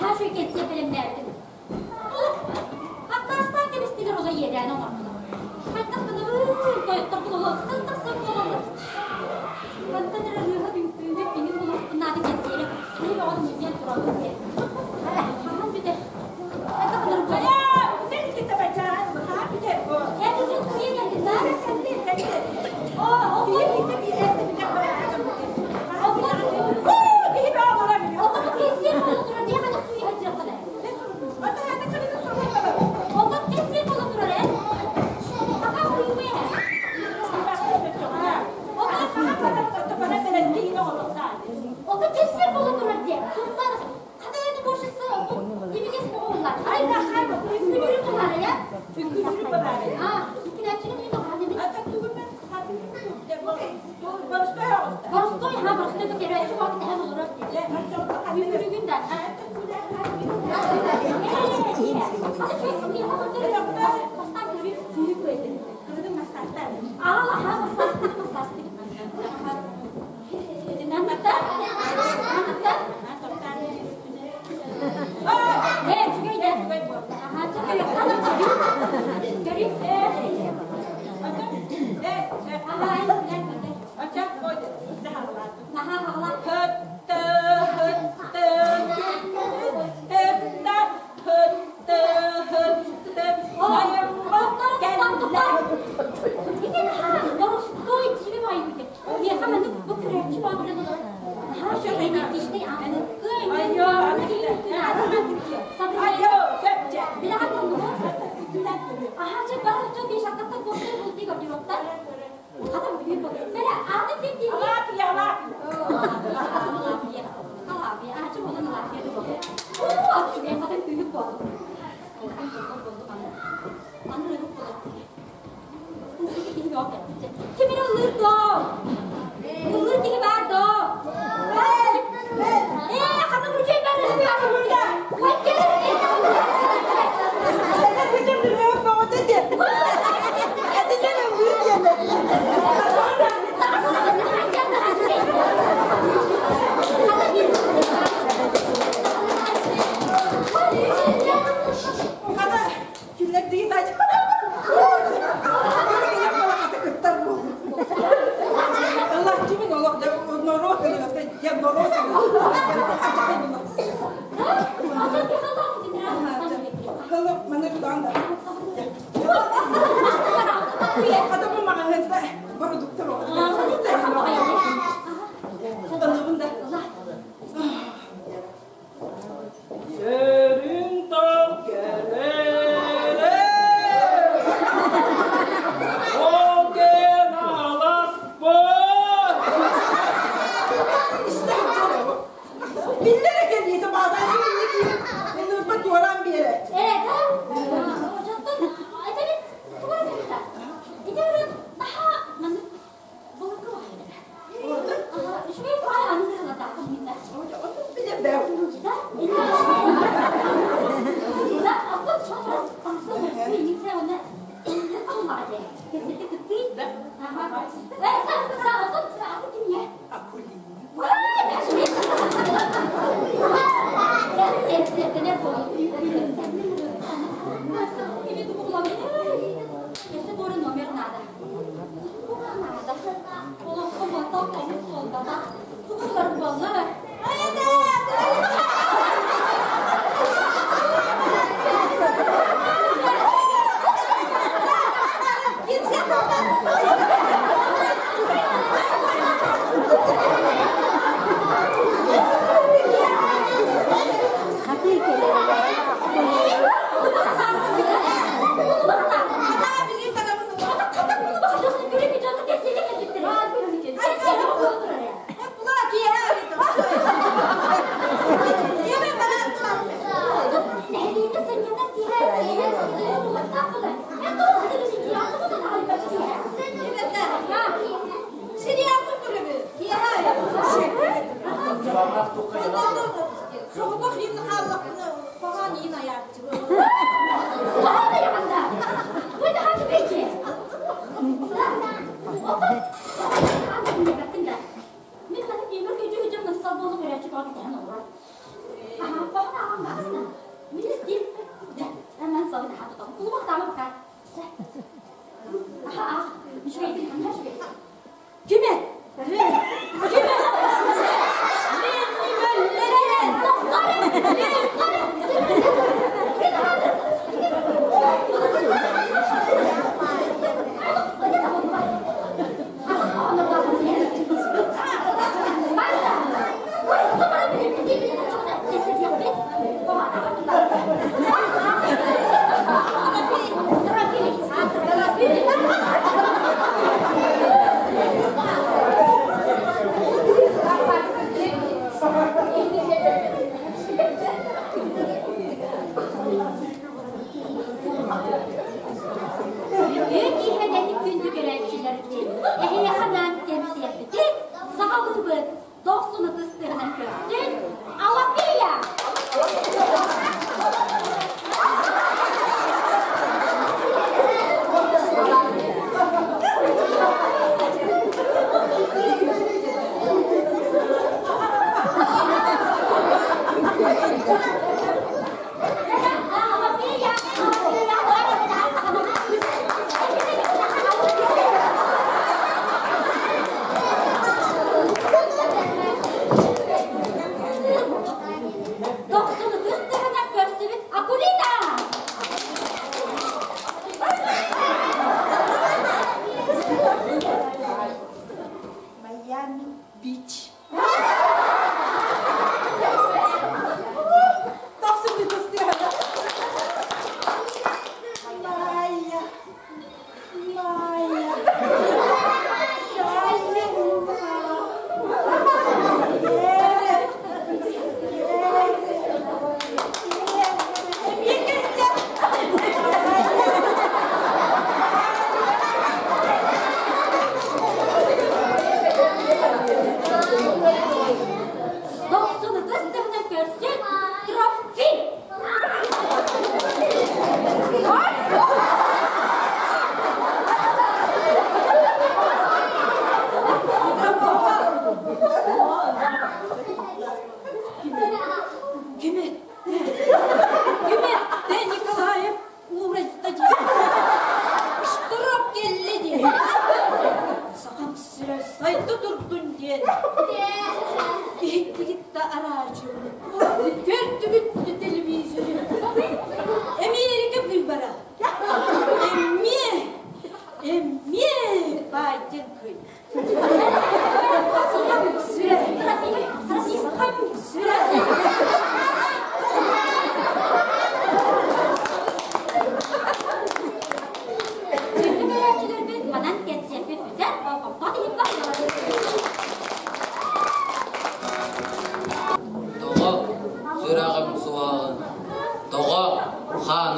Наһаа үчүгэй кэнсиэр бэлэмнээбитим. Олох аккаастаан кэбистилэр оло иэдээн оҥордулар. Хайдах гынабын, тойотторбун олох сыл-тахсан буолаллар. Мантан эрэ ырыаһыт үҥкүүһүт иҥин булуохпун наада кэнсиэри киһи бөҕөнү мунньан турабын диэн. Хаһан бүтэр? Хайдах гынарым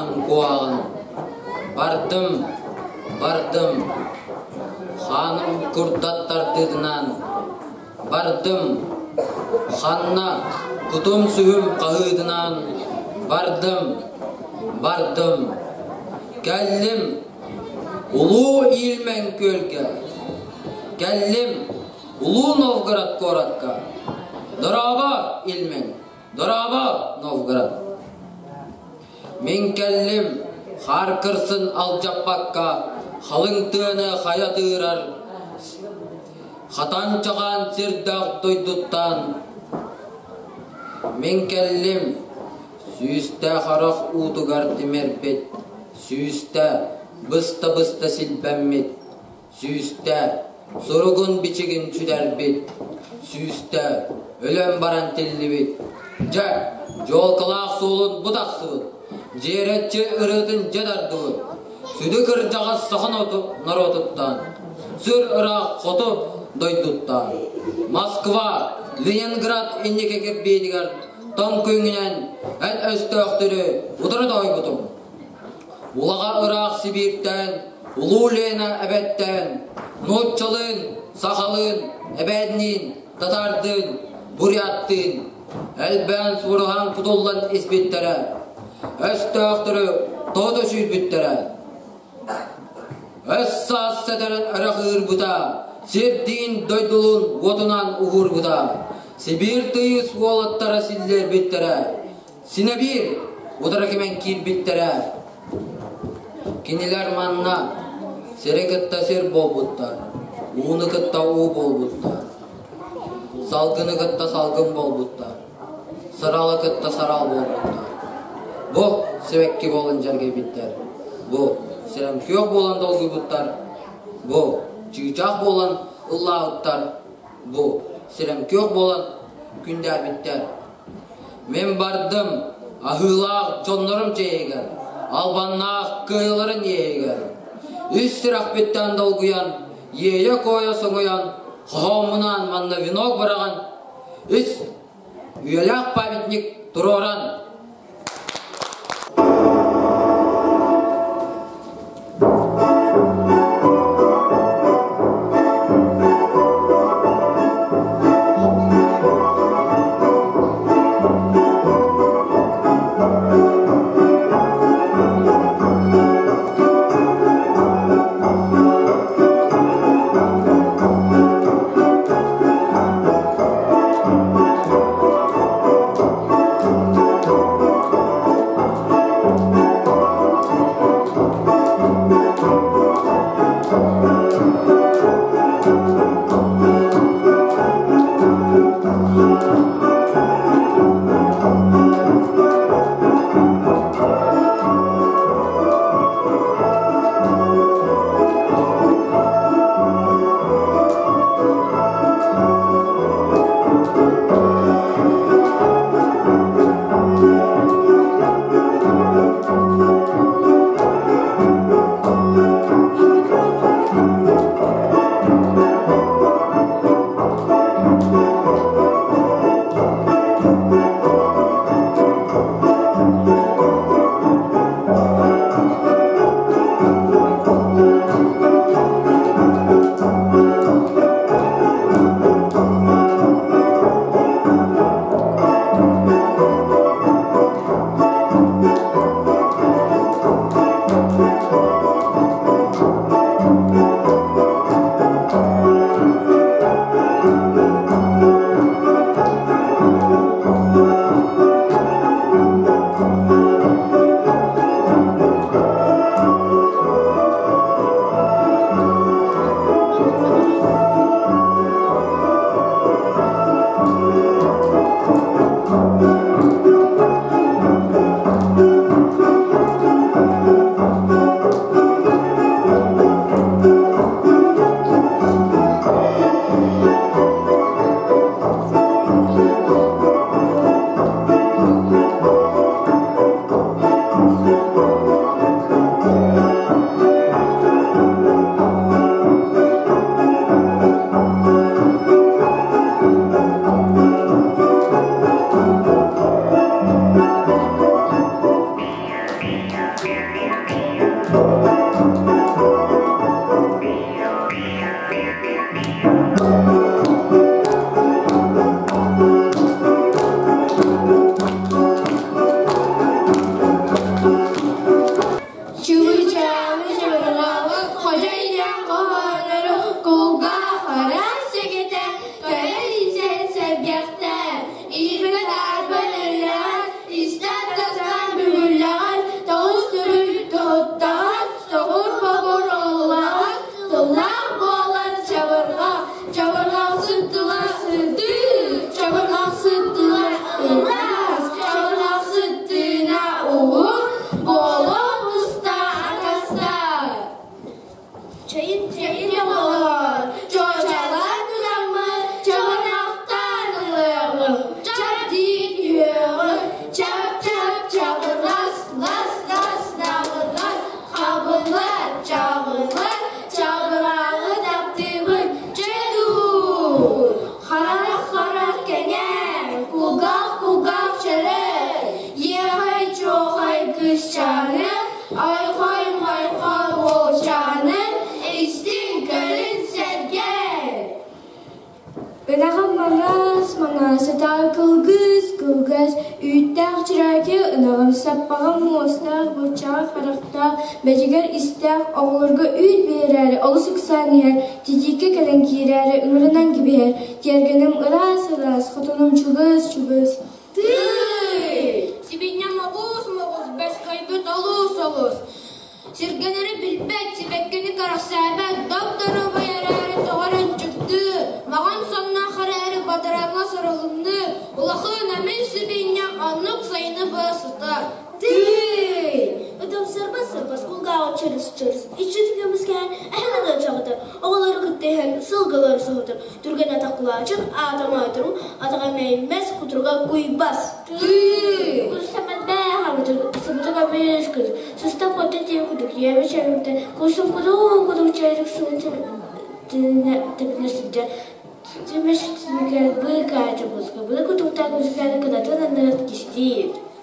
Хааным куһаҕан. Бардым, бардым, хааным курдат тардыытынан. Бардым, ханна кутум-сүһүм хаһыытынан. Бардым, бардым, кэллим Улуу Ильмень күөлгэ. Кэллим Улуу Новгород куоракка. Дорообо, Ильмень! Дорообо, Новгород! Мин кэллим, хаар кырсын алдьаппакка, халыҥ тыаны хайа тыырар, хатан чаҕаан сирдээх дойдуттан. Мин кэллим, сүүстээх харах уутугар тимирбит, сүүстэ быста-быста силбэммит, Сүүстэ суругун-бичигин сүтэрбит, сүүстэ өлөн баран тиллибит. Дьэ, дьуолкалаах суолун бу тахсыбыт, дьиэрэччи ырыатын дьэ тардыбыт. Сүдү кырдьаҕас саха норуотуттан, сүр ыраах хоту дойдуттан, Москва, Ленинград инники кирбиитигэр тоҥ күҥҥүнэн эн өстөөхтөрү утары тоһуйбутуҥ. Улаҕа ыраах Сибииртэн, Улуу Лена эбэттэн, нууччалыын, сахалыын, эбээнниин, татаардыын, буряттыын элбээн суруһан кутуллан испиттэрэ, өстөөхтөрү тоҕо сүүрбүттэрэ. Өс саас сэтэрэн өрө кыырбыта, сирдиин дойдулуун уотунан уһуурбута, Сибиир тыйыс уолаттара силлиэрбиттэрэ, Синэбиир утары кимэн киирбиттэрэ. Кинилэр манна сири кытта сир буолбуттар, ууну кытта уу буолбуттар, салгыны кытта салгын буолбуттар, саралы кытта сарал буолбуттар. Бу сибэкки буолан дьэргэйбиттэр, бу сирэм күөх буолан долгуйбуттар, бу чыычаах буолан ыллаабыттар, бу сирэм күөх буолан күндээрбиттэр. Мин бардым аһыылаах дьоннорум дьиэйигэр, албаннаах кыайыларын иэйигэр. Үс сүрэхпиттэн долгуйан, иэйэ-куойа соҥуйан, хоһооммунаан манна венок быраҕан, үс үйэлээх памятник туруоран Ынаҕым маҥаас маҥаас, атаҕа кылгыс кылгас, үүттээх чырааки ынаҕым, саппаҕым муостаах, буччаҕа харахтаах, бэдьигэр истээх, оҕолорго үүт биэрээри олус ыксаан иһэр, титииккэ кэлэн киирээри ыҥырынан кэбиһэр, тиэргэним ыраас-ыраас, хотонум чугас-чугас. Тыый! Сибинньэм оҕус-моҕус, бэскайбыт олус-олус. Сиргэнэри билбэт, сибэккини кэрэхсээбэт, доп-доруобай эрээри тоҕо эрэ ынчыктыы, маҕан сонноох эрээри бадараҥҥа сурулуннуу, улахан эмин сибиинньэм оннук сайыны быһа сытар. Тыый! Ытым сырбас-сырбас, кулгааҕа чырыс-чырыс, иччитин көмүскэһэн эһэн ылыан чаҕытар, оҕолору кытта иһэн сылгылары соһутар, түргэн атах кулаачын, аата маатыру, атаҕа мэймэс, кутуруга куйбас. Тыый!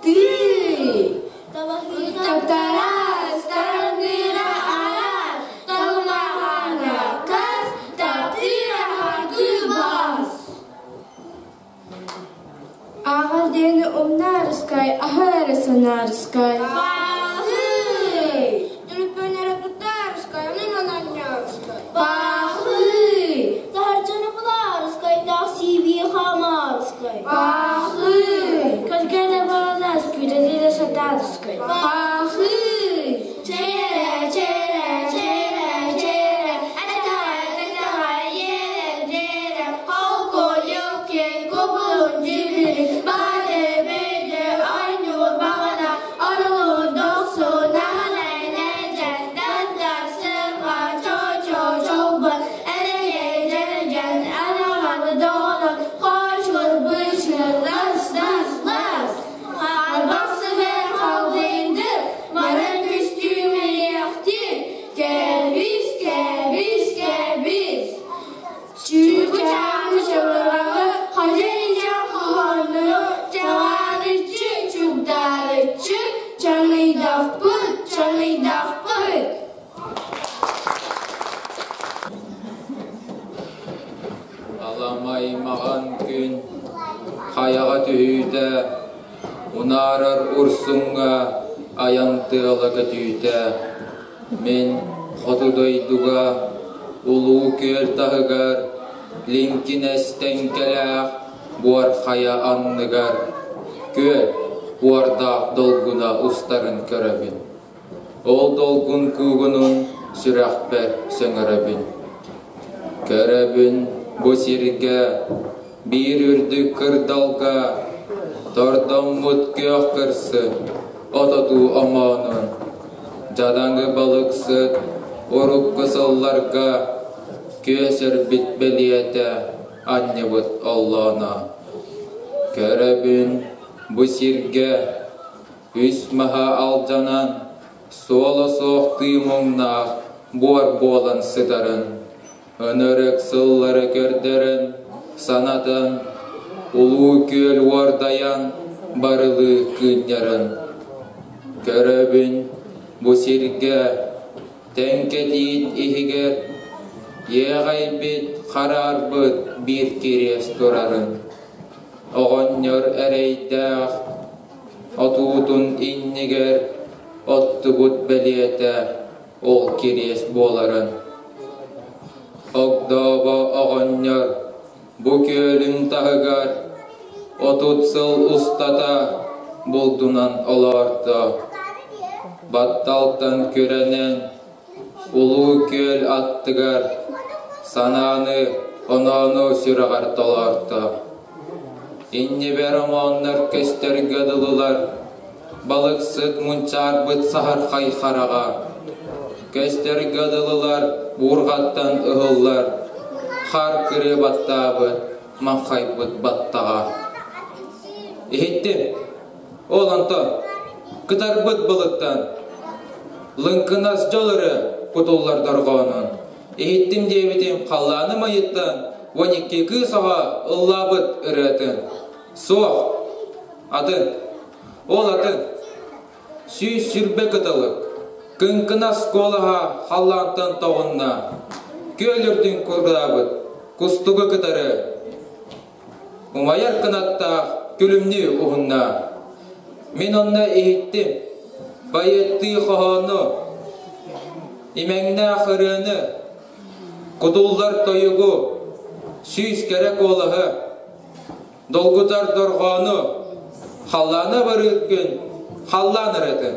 Тыый! Таптарас, тараҥныыра араас, талымаһана кас, таптыыра харгыбас. Ааҕар диэни умнаарыскай, аһа эрэ санаарыскай. Баахый! Түлүппүөн эрэ туттаарыскай, онон анньаарыскай. Баахый! Таһырдьаны булаарыскай, сиибии хаамаарыскай. Баахый! Кэргэнэ баранаас, күүтэтиитэ сатаарыскай. Баахый! Чээрэ, чээрэ, чээрэ, чээрэ, этэҕэ, тэтэҕэ, иэрэ, дьиэрэ, холкуйук, кубулун, дьүһүрү, баары, бөйдө, оонньуур баҕана, орулуун, дохсун, аһылай, нэдьэн, дандар, сырҕа, чо-чо, чолбон, эрэйэ, дьэргэн, араҕан, доҕорон, хоочур, бычыр, лас, лас, лас. Харбах сыһыар халдыйдыр, марын күстүү мэлиэхтир, кэбис, кэбис, кэбис. Чүүчээҕи чабырҕаҕы хадьа-илдьэ хоһооннору чаҕаарыччы чугдаарыччы чаҥыйдахпыт, чаҥыйдахпыт. Аламай маҕан күн хайаҕа түһүүтэ, унаарар урсуҥҥа айан тыала көтүүтэ, мин хоту дойдуга улуу күөл таһыгар лиҥкинэс тэҥкэлээх буор хайа анныгар күөл буордаах долгуна устарын көрөбүн. Ол долгун куугунун сүрэхпэр сөҥөрөбүн. Көрөбүн бу сиргэ биир үрдүк кырдалга тордоммут күөх кырсы ототуу омоонун дьадаҥы балыксыт урукку сылларга күөс өрбүт бэлиэтэ анньыбыт оллооно. Көрөбүн бу сиргэ үс маһа алдьанан суола суох тыы муҥнаах буор буолан сытарын ынырык сыллары көрдөрөн, санатан, улуу күөл уордайан барылыы кыынньарын. Көрөбүн бу сиргэ тэҥкэтиит иһигэр иэҕэйбит, хараарбыт биир кириэс турарын. Оҕонньор эрэйдээх отуутун иннигэр оттубут бэлиэтэ ол кириэс буоларын. Огдообо оҕонньор бу күөлүн таһыгар 30 сыл устата булдунан олоорто. Батталтан күрэнэн Улуу күөл аттыгар санааны оноону сүрэҕэр толоорто. Иннибэр омооннор көстөргө дылылар, балыксыт мунчаарбыт саһархай хараҕа. Көстөргө дылылар буурҕаттан ыһыллар, хаар кырыы баттаабыт, маҥхайбыт баттаҕа. Иһиттим, ол онтон кытарбыт былыттан лыҥкынас дьол эрэ кутуллар дорҕоонун иһиттим диэбитим халлааным айыттан 12 кыыс оҕо ыллаабыт ырыатын суох атын ол атын 120 кыталык кыҥкынас куолаһа халлаантан тоҕунна күөл үрдүн курдаабыт кустугу кытары. Умайар кынаттаах күлүмнүү уһунна. Мин онно иһиттим, байыттыы хоһоону, имэҥнээх ырыаны, кутуллар тойугу, сүүс кэрэ куолаһы, долгутар дорҕоону, халлаана барыыр күн, халлаан ырыатын.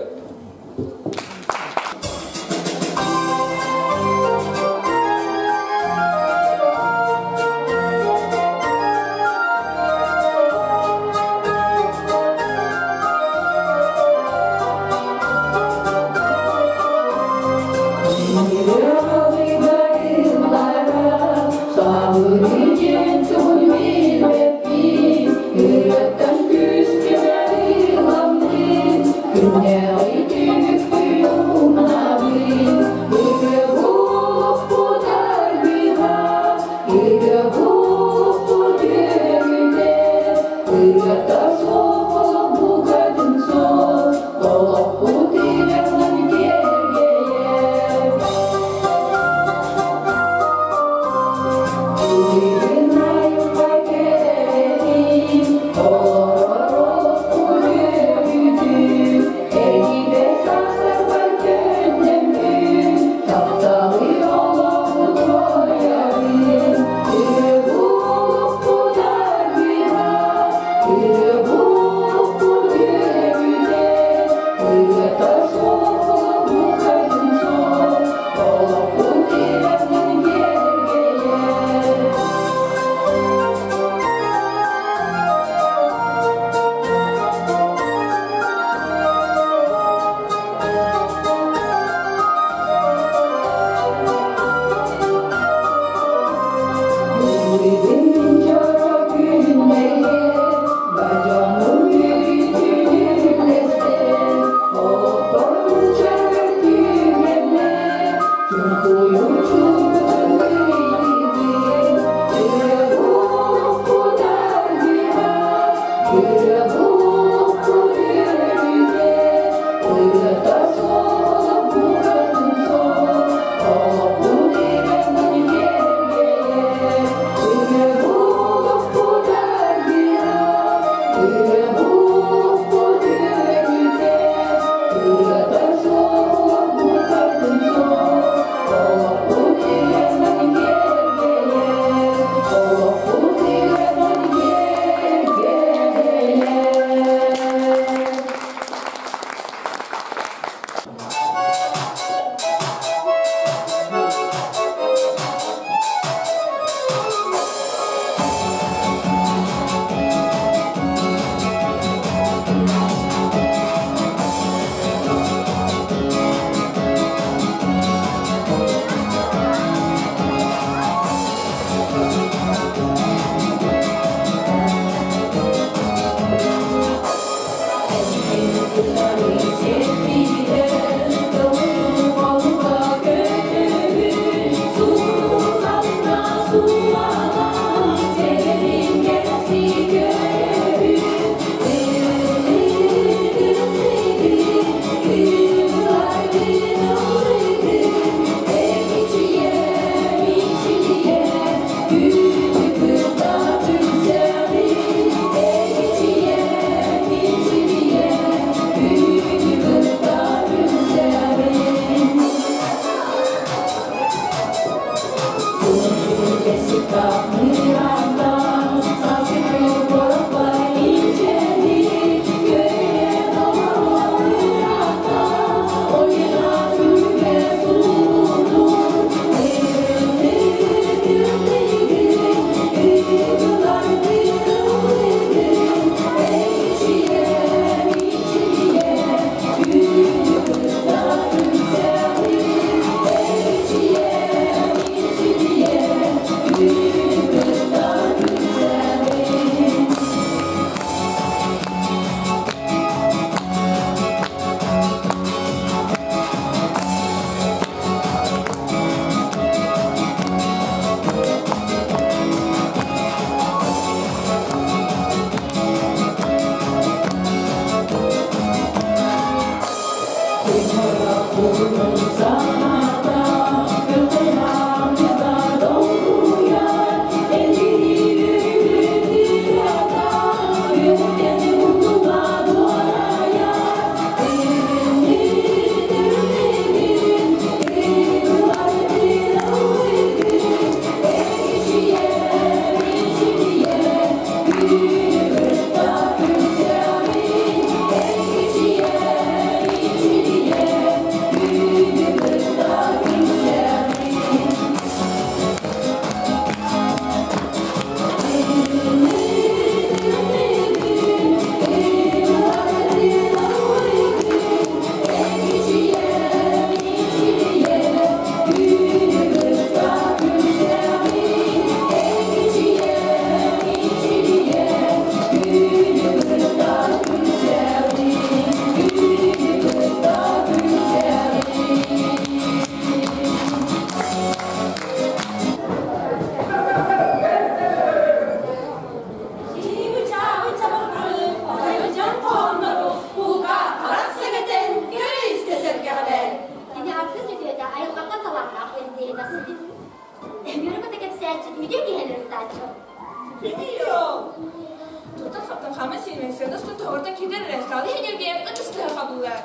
Сэмэн сыана устун тоһууртан киирдэр эрэ, саала иһин эргийэн ытыс тыаһа хабыллар.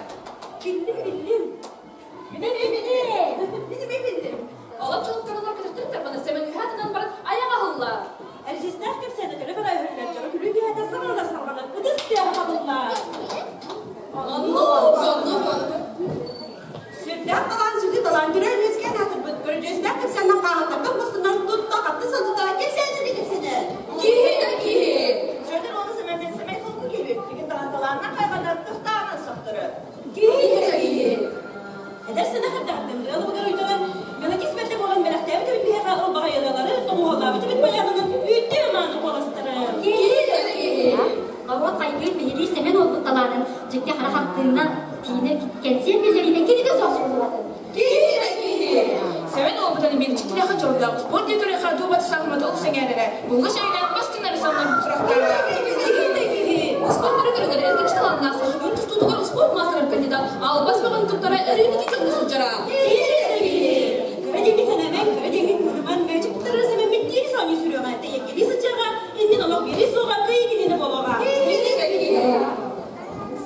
Биллим, биллим. Мин эмиэ биллим. Мин эмиэ биллим. Олох чолуктарылар көтөхтөрүн тарбана Сэмэн үһэ атынан баран айах аһыллар. Эрдьистээх кэпсээнэ төлө бара өһүллэр дьоро күлүү түһэтэ саҥалар салҕанар ытыс тыаһа хабыллар. Оннук, оннук, оннук. Сүрдээх талаан сүдү талаан төрөөн үөскээн аатырбыт көрүдьүөстээх кэпсээннэн хааһыттартан мустунан тутта хапты сылдьыта кэпсээнэ да кэпсэнэр. Киһи да киһи. Сүөдэр уола Сэмэн сэмэй холку киһи билигин даҕаны талаанынан хайҕанар, кыахтааҕынан сөхтөрөр. Киһи да киһи. Эдэр сэнэх эрдэҕиттэн ыалыбыгар уйдаран мелодист бэрдэ буолан бэлэхтээбит эбит биһиэхэ ылбаҕай ырыалары, тоҕуһалаабыт эбит баянынан үүттүү мааны куоластары. Киһи да киһи. Норуот хайгыыр биһиги Сэмэн уолбут талаанын дьикти хара хартыына киинэ кэнсиэр биллэриитэ кинигэ суох суруллубатын. Киһи да киһи. Сэмэн уолбутаны биир дьиктилээхэ дьоллоох спорт диэкэрэ дуобат саахымат олус сэҥээрэрэ. Булгу сөйүнэн бастыҥнары саннар сурахтаара. Киһи да киһи. Спорт бары көрүҥэр эргиччи талааннаах сахатын тустуутугар спорт маастарын кандидат албас бөҕөн туттара өрүүнү көҥү сылдьара. Киһи да киһи. Кыра диэки сэнэмэҥ, кыра диэки кыырыман, мээчик туттарар сэмэммит диэки соонньуу сүрүөҕэ, тэйэккэлии сылдьыаҕа, иннин олох биэрии суоҕа, кыайыы кинини буолуоҕа. Киһи да киһи.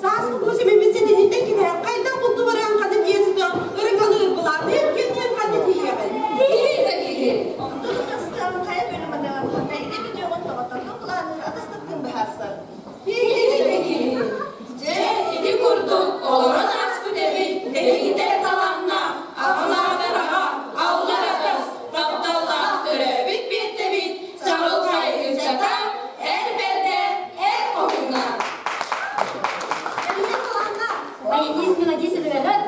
Сааскы бу Сэмэммит сэтиниттэн кэбиһэр хайдах булду баран ханна тиийэн сытыан ырыҥалыыр былаанныыр күннүөн ханна тиийиэҕин. Киһи да киһи. Онтон ытастаан хайа бөлүм анаан, ханна идэ бүтүөҕүн тоҕоттордун былаанныыр атастыктын быһаарсар. Киһи да киһи. Дьэ, ити курдук олорон ааспыт эбит дэгиттэр талааннаах, аҕалаатар аҕа, аллар атас, тапталлаах төрөөбүт биэттэбит, чаҕылхай ыччата, эр бэрдэ, эр хоһууна. Эбитин талааннаах. Баянист мелодист ырыаһыт.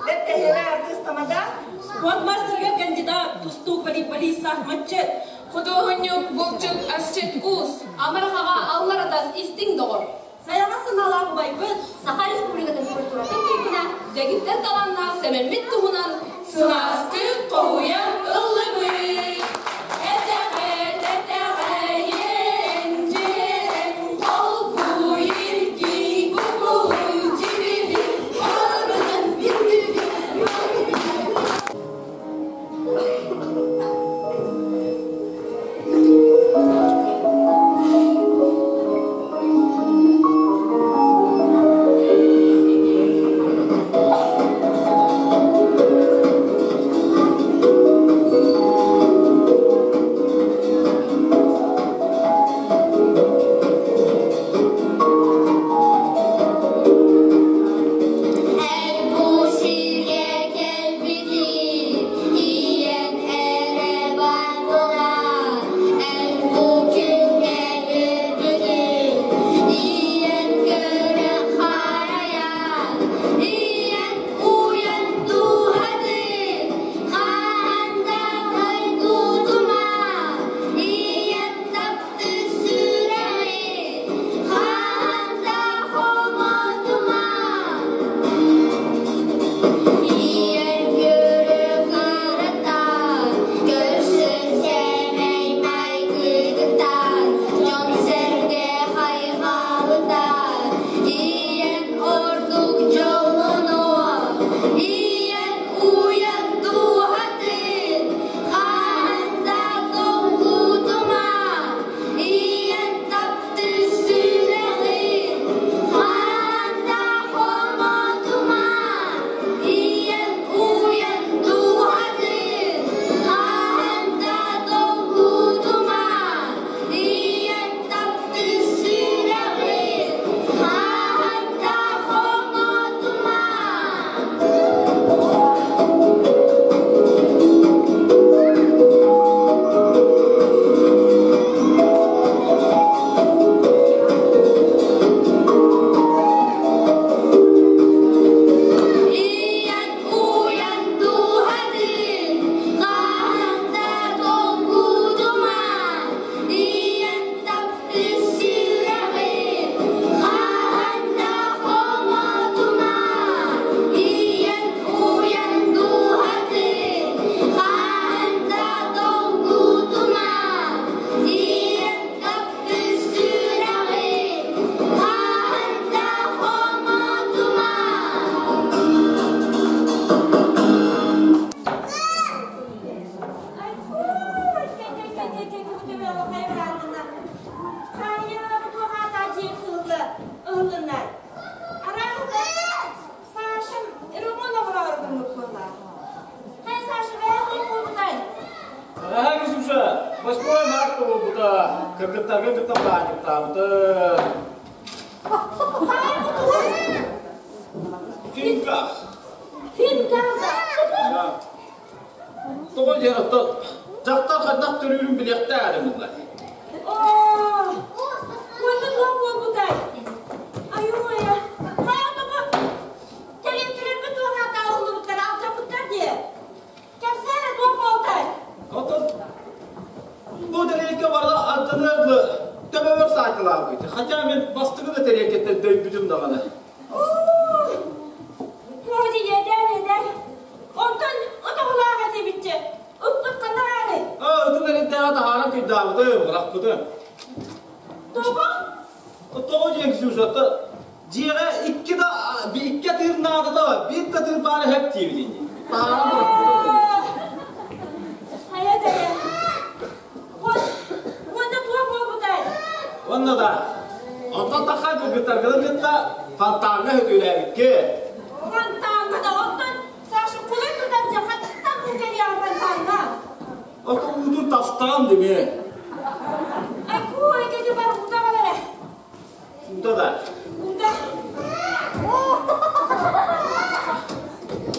Бэртэһиэҕэ артыыс тамада. Спорт мастерыгар кандидат, тустуук, волейболист, саахыматчыт. Худуоһунньук, булчут, асчыт, уус, амарахаҕа аллар атас, истиҥ доҕор. Сайаҕас санаалаах убайбыт. Саха Республикатын культуратын туйгуна Дэгиттэр талааннаах Сэмэммит туһунан сылаастык хоһуйан ыллыбыт. Этэҕэт, этэҕэйэн, дьиэлэн, холкуй, иргий, кукуй, дьибили, олорбутун Эн бу сиргэ кэлбитин, ийэн эрэ бар буолан, эн бу күҥҥэ үөрбүтүн, ийэн көрө харайан, ийэн уйан дууһатын, хаһан да дойдутума, ийэн таптыыр сүрэҕин, хаһан да хомотума. Ийэн көрө кыраттан, көрсөр сэмэй майгыгыттан, дьон-сэргэ хайҕалыттан, ийэн ордук дьоллонуо, ийэн уйан дууһатын, хаһан да долгутума, ийэн таптыыр сүрэҕин, хаһан да хомотума, ийэн Кыргыттаргын кытта баанньыктаабытым. Финка. Финка. Тоҕо диэн оттон дьахтар хайдах төрүүрүн билиэхтээх эрэ буолла. Оо, уонна туох буолбутай? Айуу-айа, хайа тоҕо Тэриэлкэлэргэ туох аата уһуллубуттар, алдьаппыттар дии. Кэпсээ эрэ туох буолтай? Оттон бу тэриэлкэ барыта алдьаныар дылы төбөбөр саайталаабыт. Хотя мин бастакы да тэриэлкэттэн дөйбүтүм даҕаны. Оо, ийэдэн, ийэдэн. Онтон отоҕулаах этибитчэ. Ыппыт ханна баарый? Аа, ытын эринтээҕи таһааран кыйдаабытым, бырахпытым. Тоҕо? Тоҕо диэн Ксюшата Дьиэҕэ икки да икки атыыр наадата бар, биир да атыыр баара сөп диэбит ини. Таһааран бырахпыта. Хайа дайа. Уонна туох буолбутай? Уонна да. Онтон таха кыргыттаргытын кытта фонтаҥҥа сөтүөлээбиккэ. Фонтаҥҥа да оттон Саша кулай тутар дьэ хаттан бу кэлиэҕэ фонтаҥҥа? Ото уутун тастаан димэ. Акуу, этэги бар уута барара. Уута да. Уута.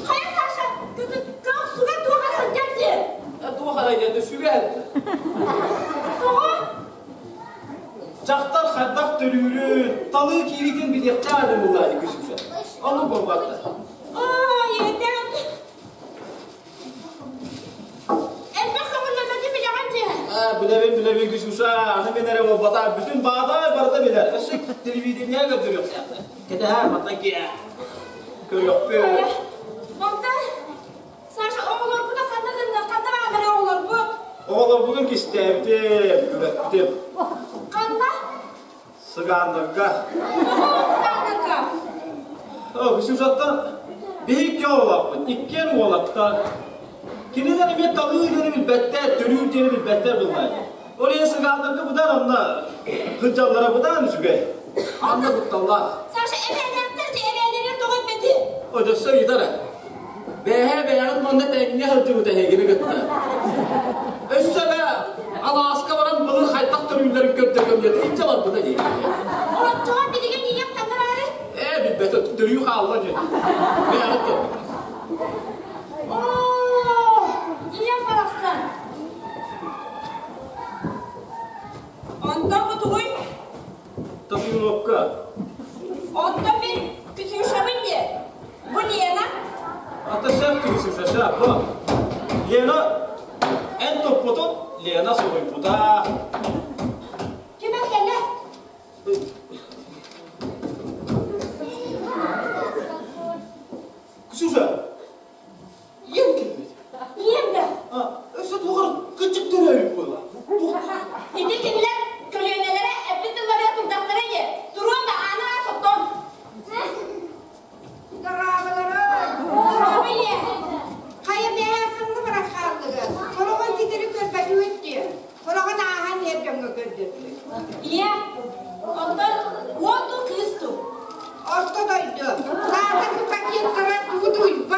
Хайа Саша, сүгэ туох эрэ сылдьар дии. Туох эрэ диэн сүгэ. Тоҕо? Дьахтар хайдах төрүүрүн, талыы кииритин билиэхтээх этим буллаа дии Ксюша. Ону буолбатта. Ой, этэн. Элбэх көҥүллэммэти билэҕин дии. Аа, билэбин, билэбин, Ксюша, аны мин эрэ буолбатах, бүтүн баадай барыта билэр. Өссө телевидение көрдөрүөхтээхтэр. Кэтэһээр, мантан киэ. Көрүөхпүт. Онтон, Саша, оҕолорбута ханна гынна, ханна бааллар оҕолорбут? Оҕолорбутун кистээбитим, күрэппитим. Ханна? Сыгааннарга. Сыгааннарга. О, Ксюшаттан биһикки оҕолоохпут, иккиэн уолаттар. Кинилэр эмиэ талыы диэни билбэттэр, төрүүр диэни билбэттэр буоллаҕа. Ол иһин сыгааннарга быдан онно сылдьаллара быдан үчүгэй. Манна кутталлаах. Саша, эбээлээхтэр дьэ эбээлэрин тоҕо эппэти? Өдөссө ыйытар Бэйэ бэйэҕит манна тэҥҥэ сылдьыбыт эһигини кытта. Өссө да алааска баран былыр хайдах төрүүллэрин көрдөргөм диэн илдьэ барбыта дии. Оччоҕо билигин ийэм ханна баарый? Ээ билбэтэ төрүү хаалла диэн. Бэйэҕит көрбүт. Оо, ийэм барахсан. Онтон бу тугуй? Татуировка. Онтон мин Ксюшабын диэ. Бу Лена. Ата сөп Ксюша, сөп. Бу. Лена эн туппутун Лена суруйбута. Ким кэллэ? Ксюша, Ийэм кэлбит. Ийэм да? Өссө туох кыччык төрөөбүт буолла. Ити кинилэр көлүөнэлэрэ эппит тылларыгар турдахтара ийэ. Туруом да ааны аас оттон. Дорооболорун! Дорообо ийэ. Хайа бэйэ ханна баран хааллыгыт? Сороҕун ситэри көрбөтүгүт дии. Сороҕун ааһан иһэр дьоҥҥо көрдөрдүм. Ийэ, онтон уол дуу кыыс дуу? Орто дойду, саатар бу пакеттара тугу тууйбат.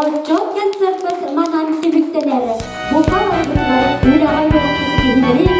Отчуот концерппыт манан түмүктэнэр. Бука барыбытыгар үлэҕэ үөрэххэ ситиһиилэри.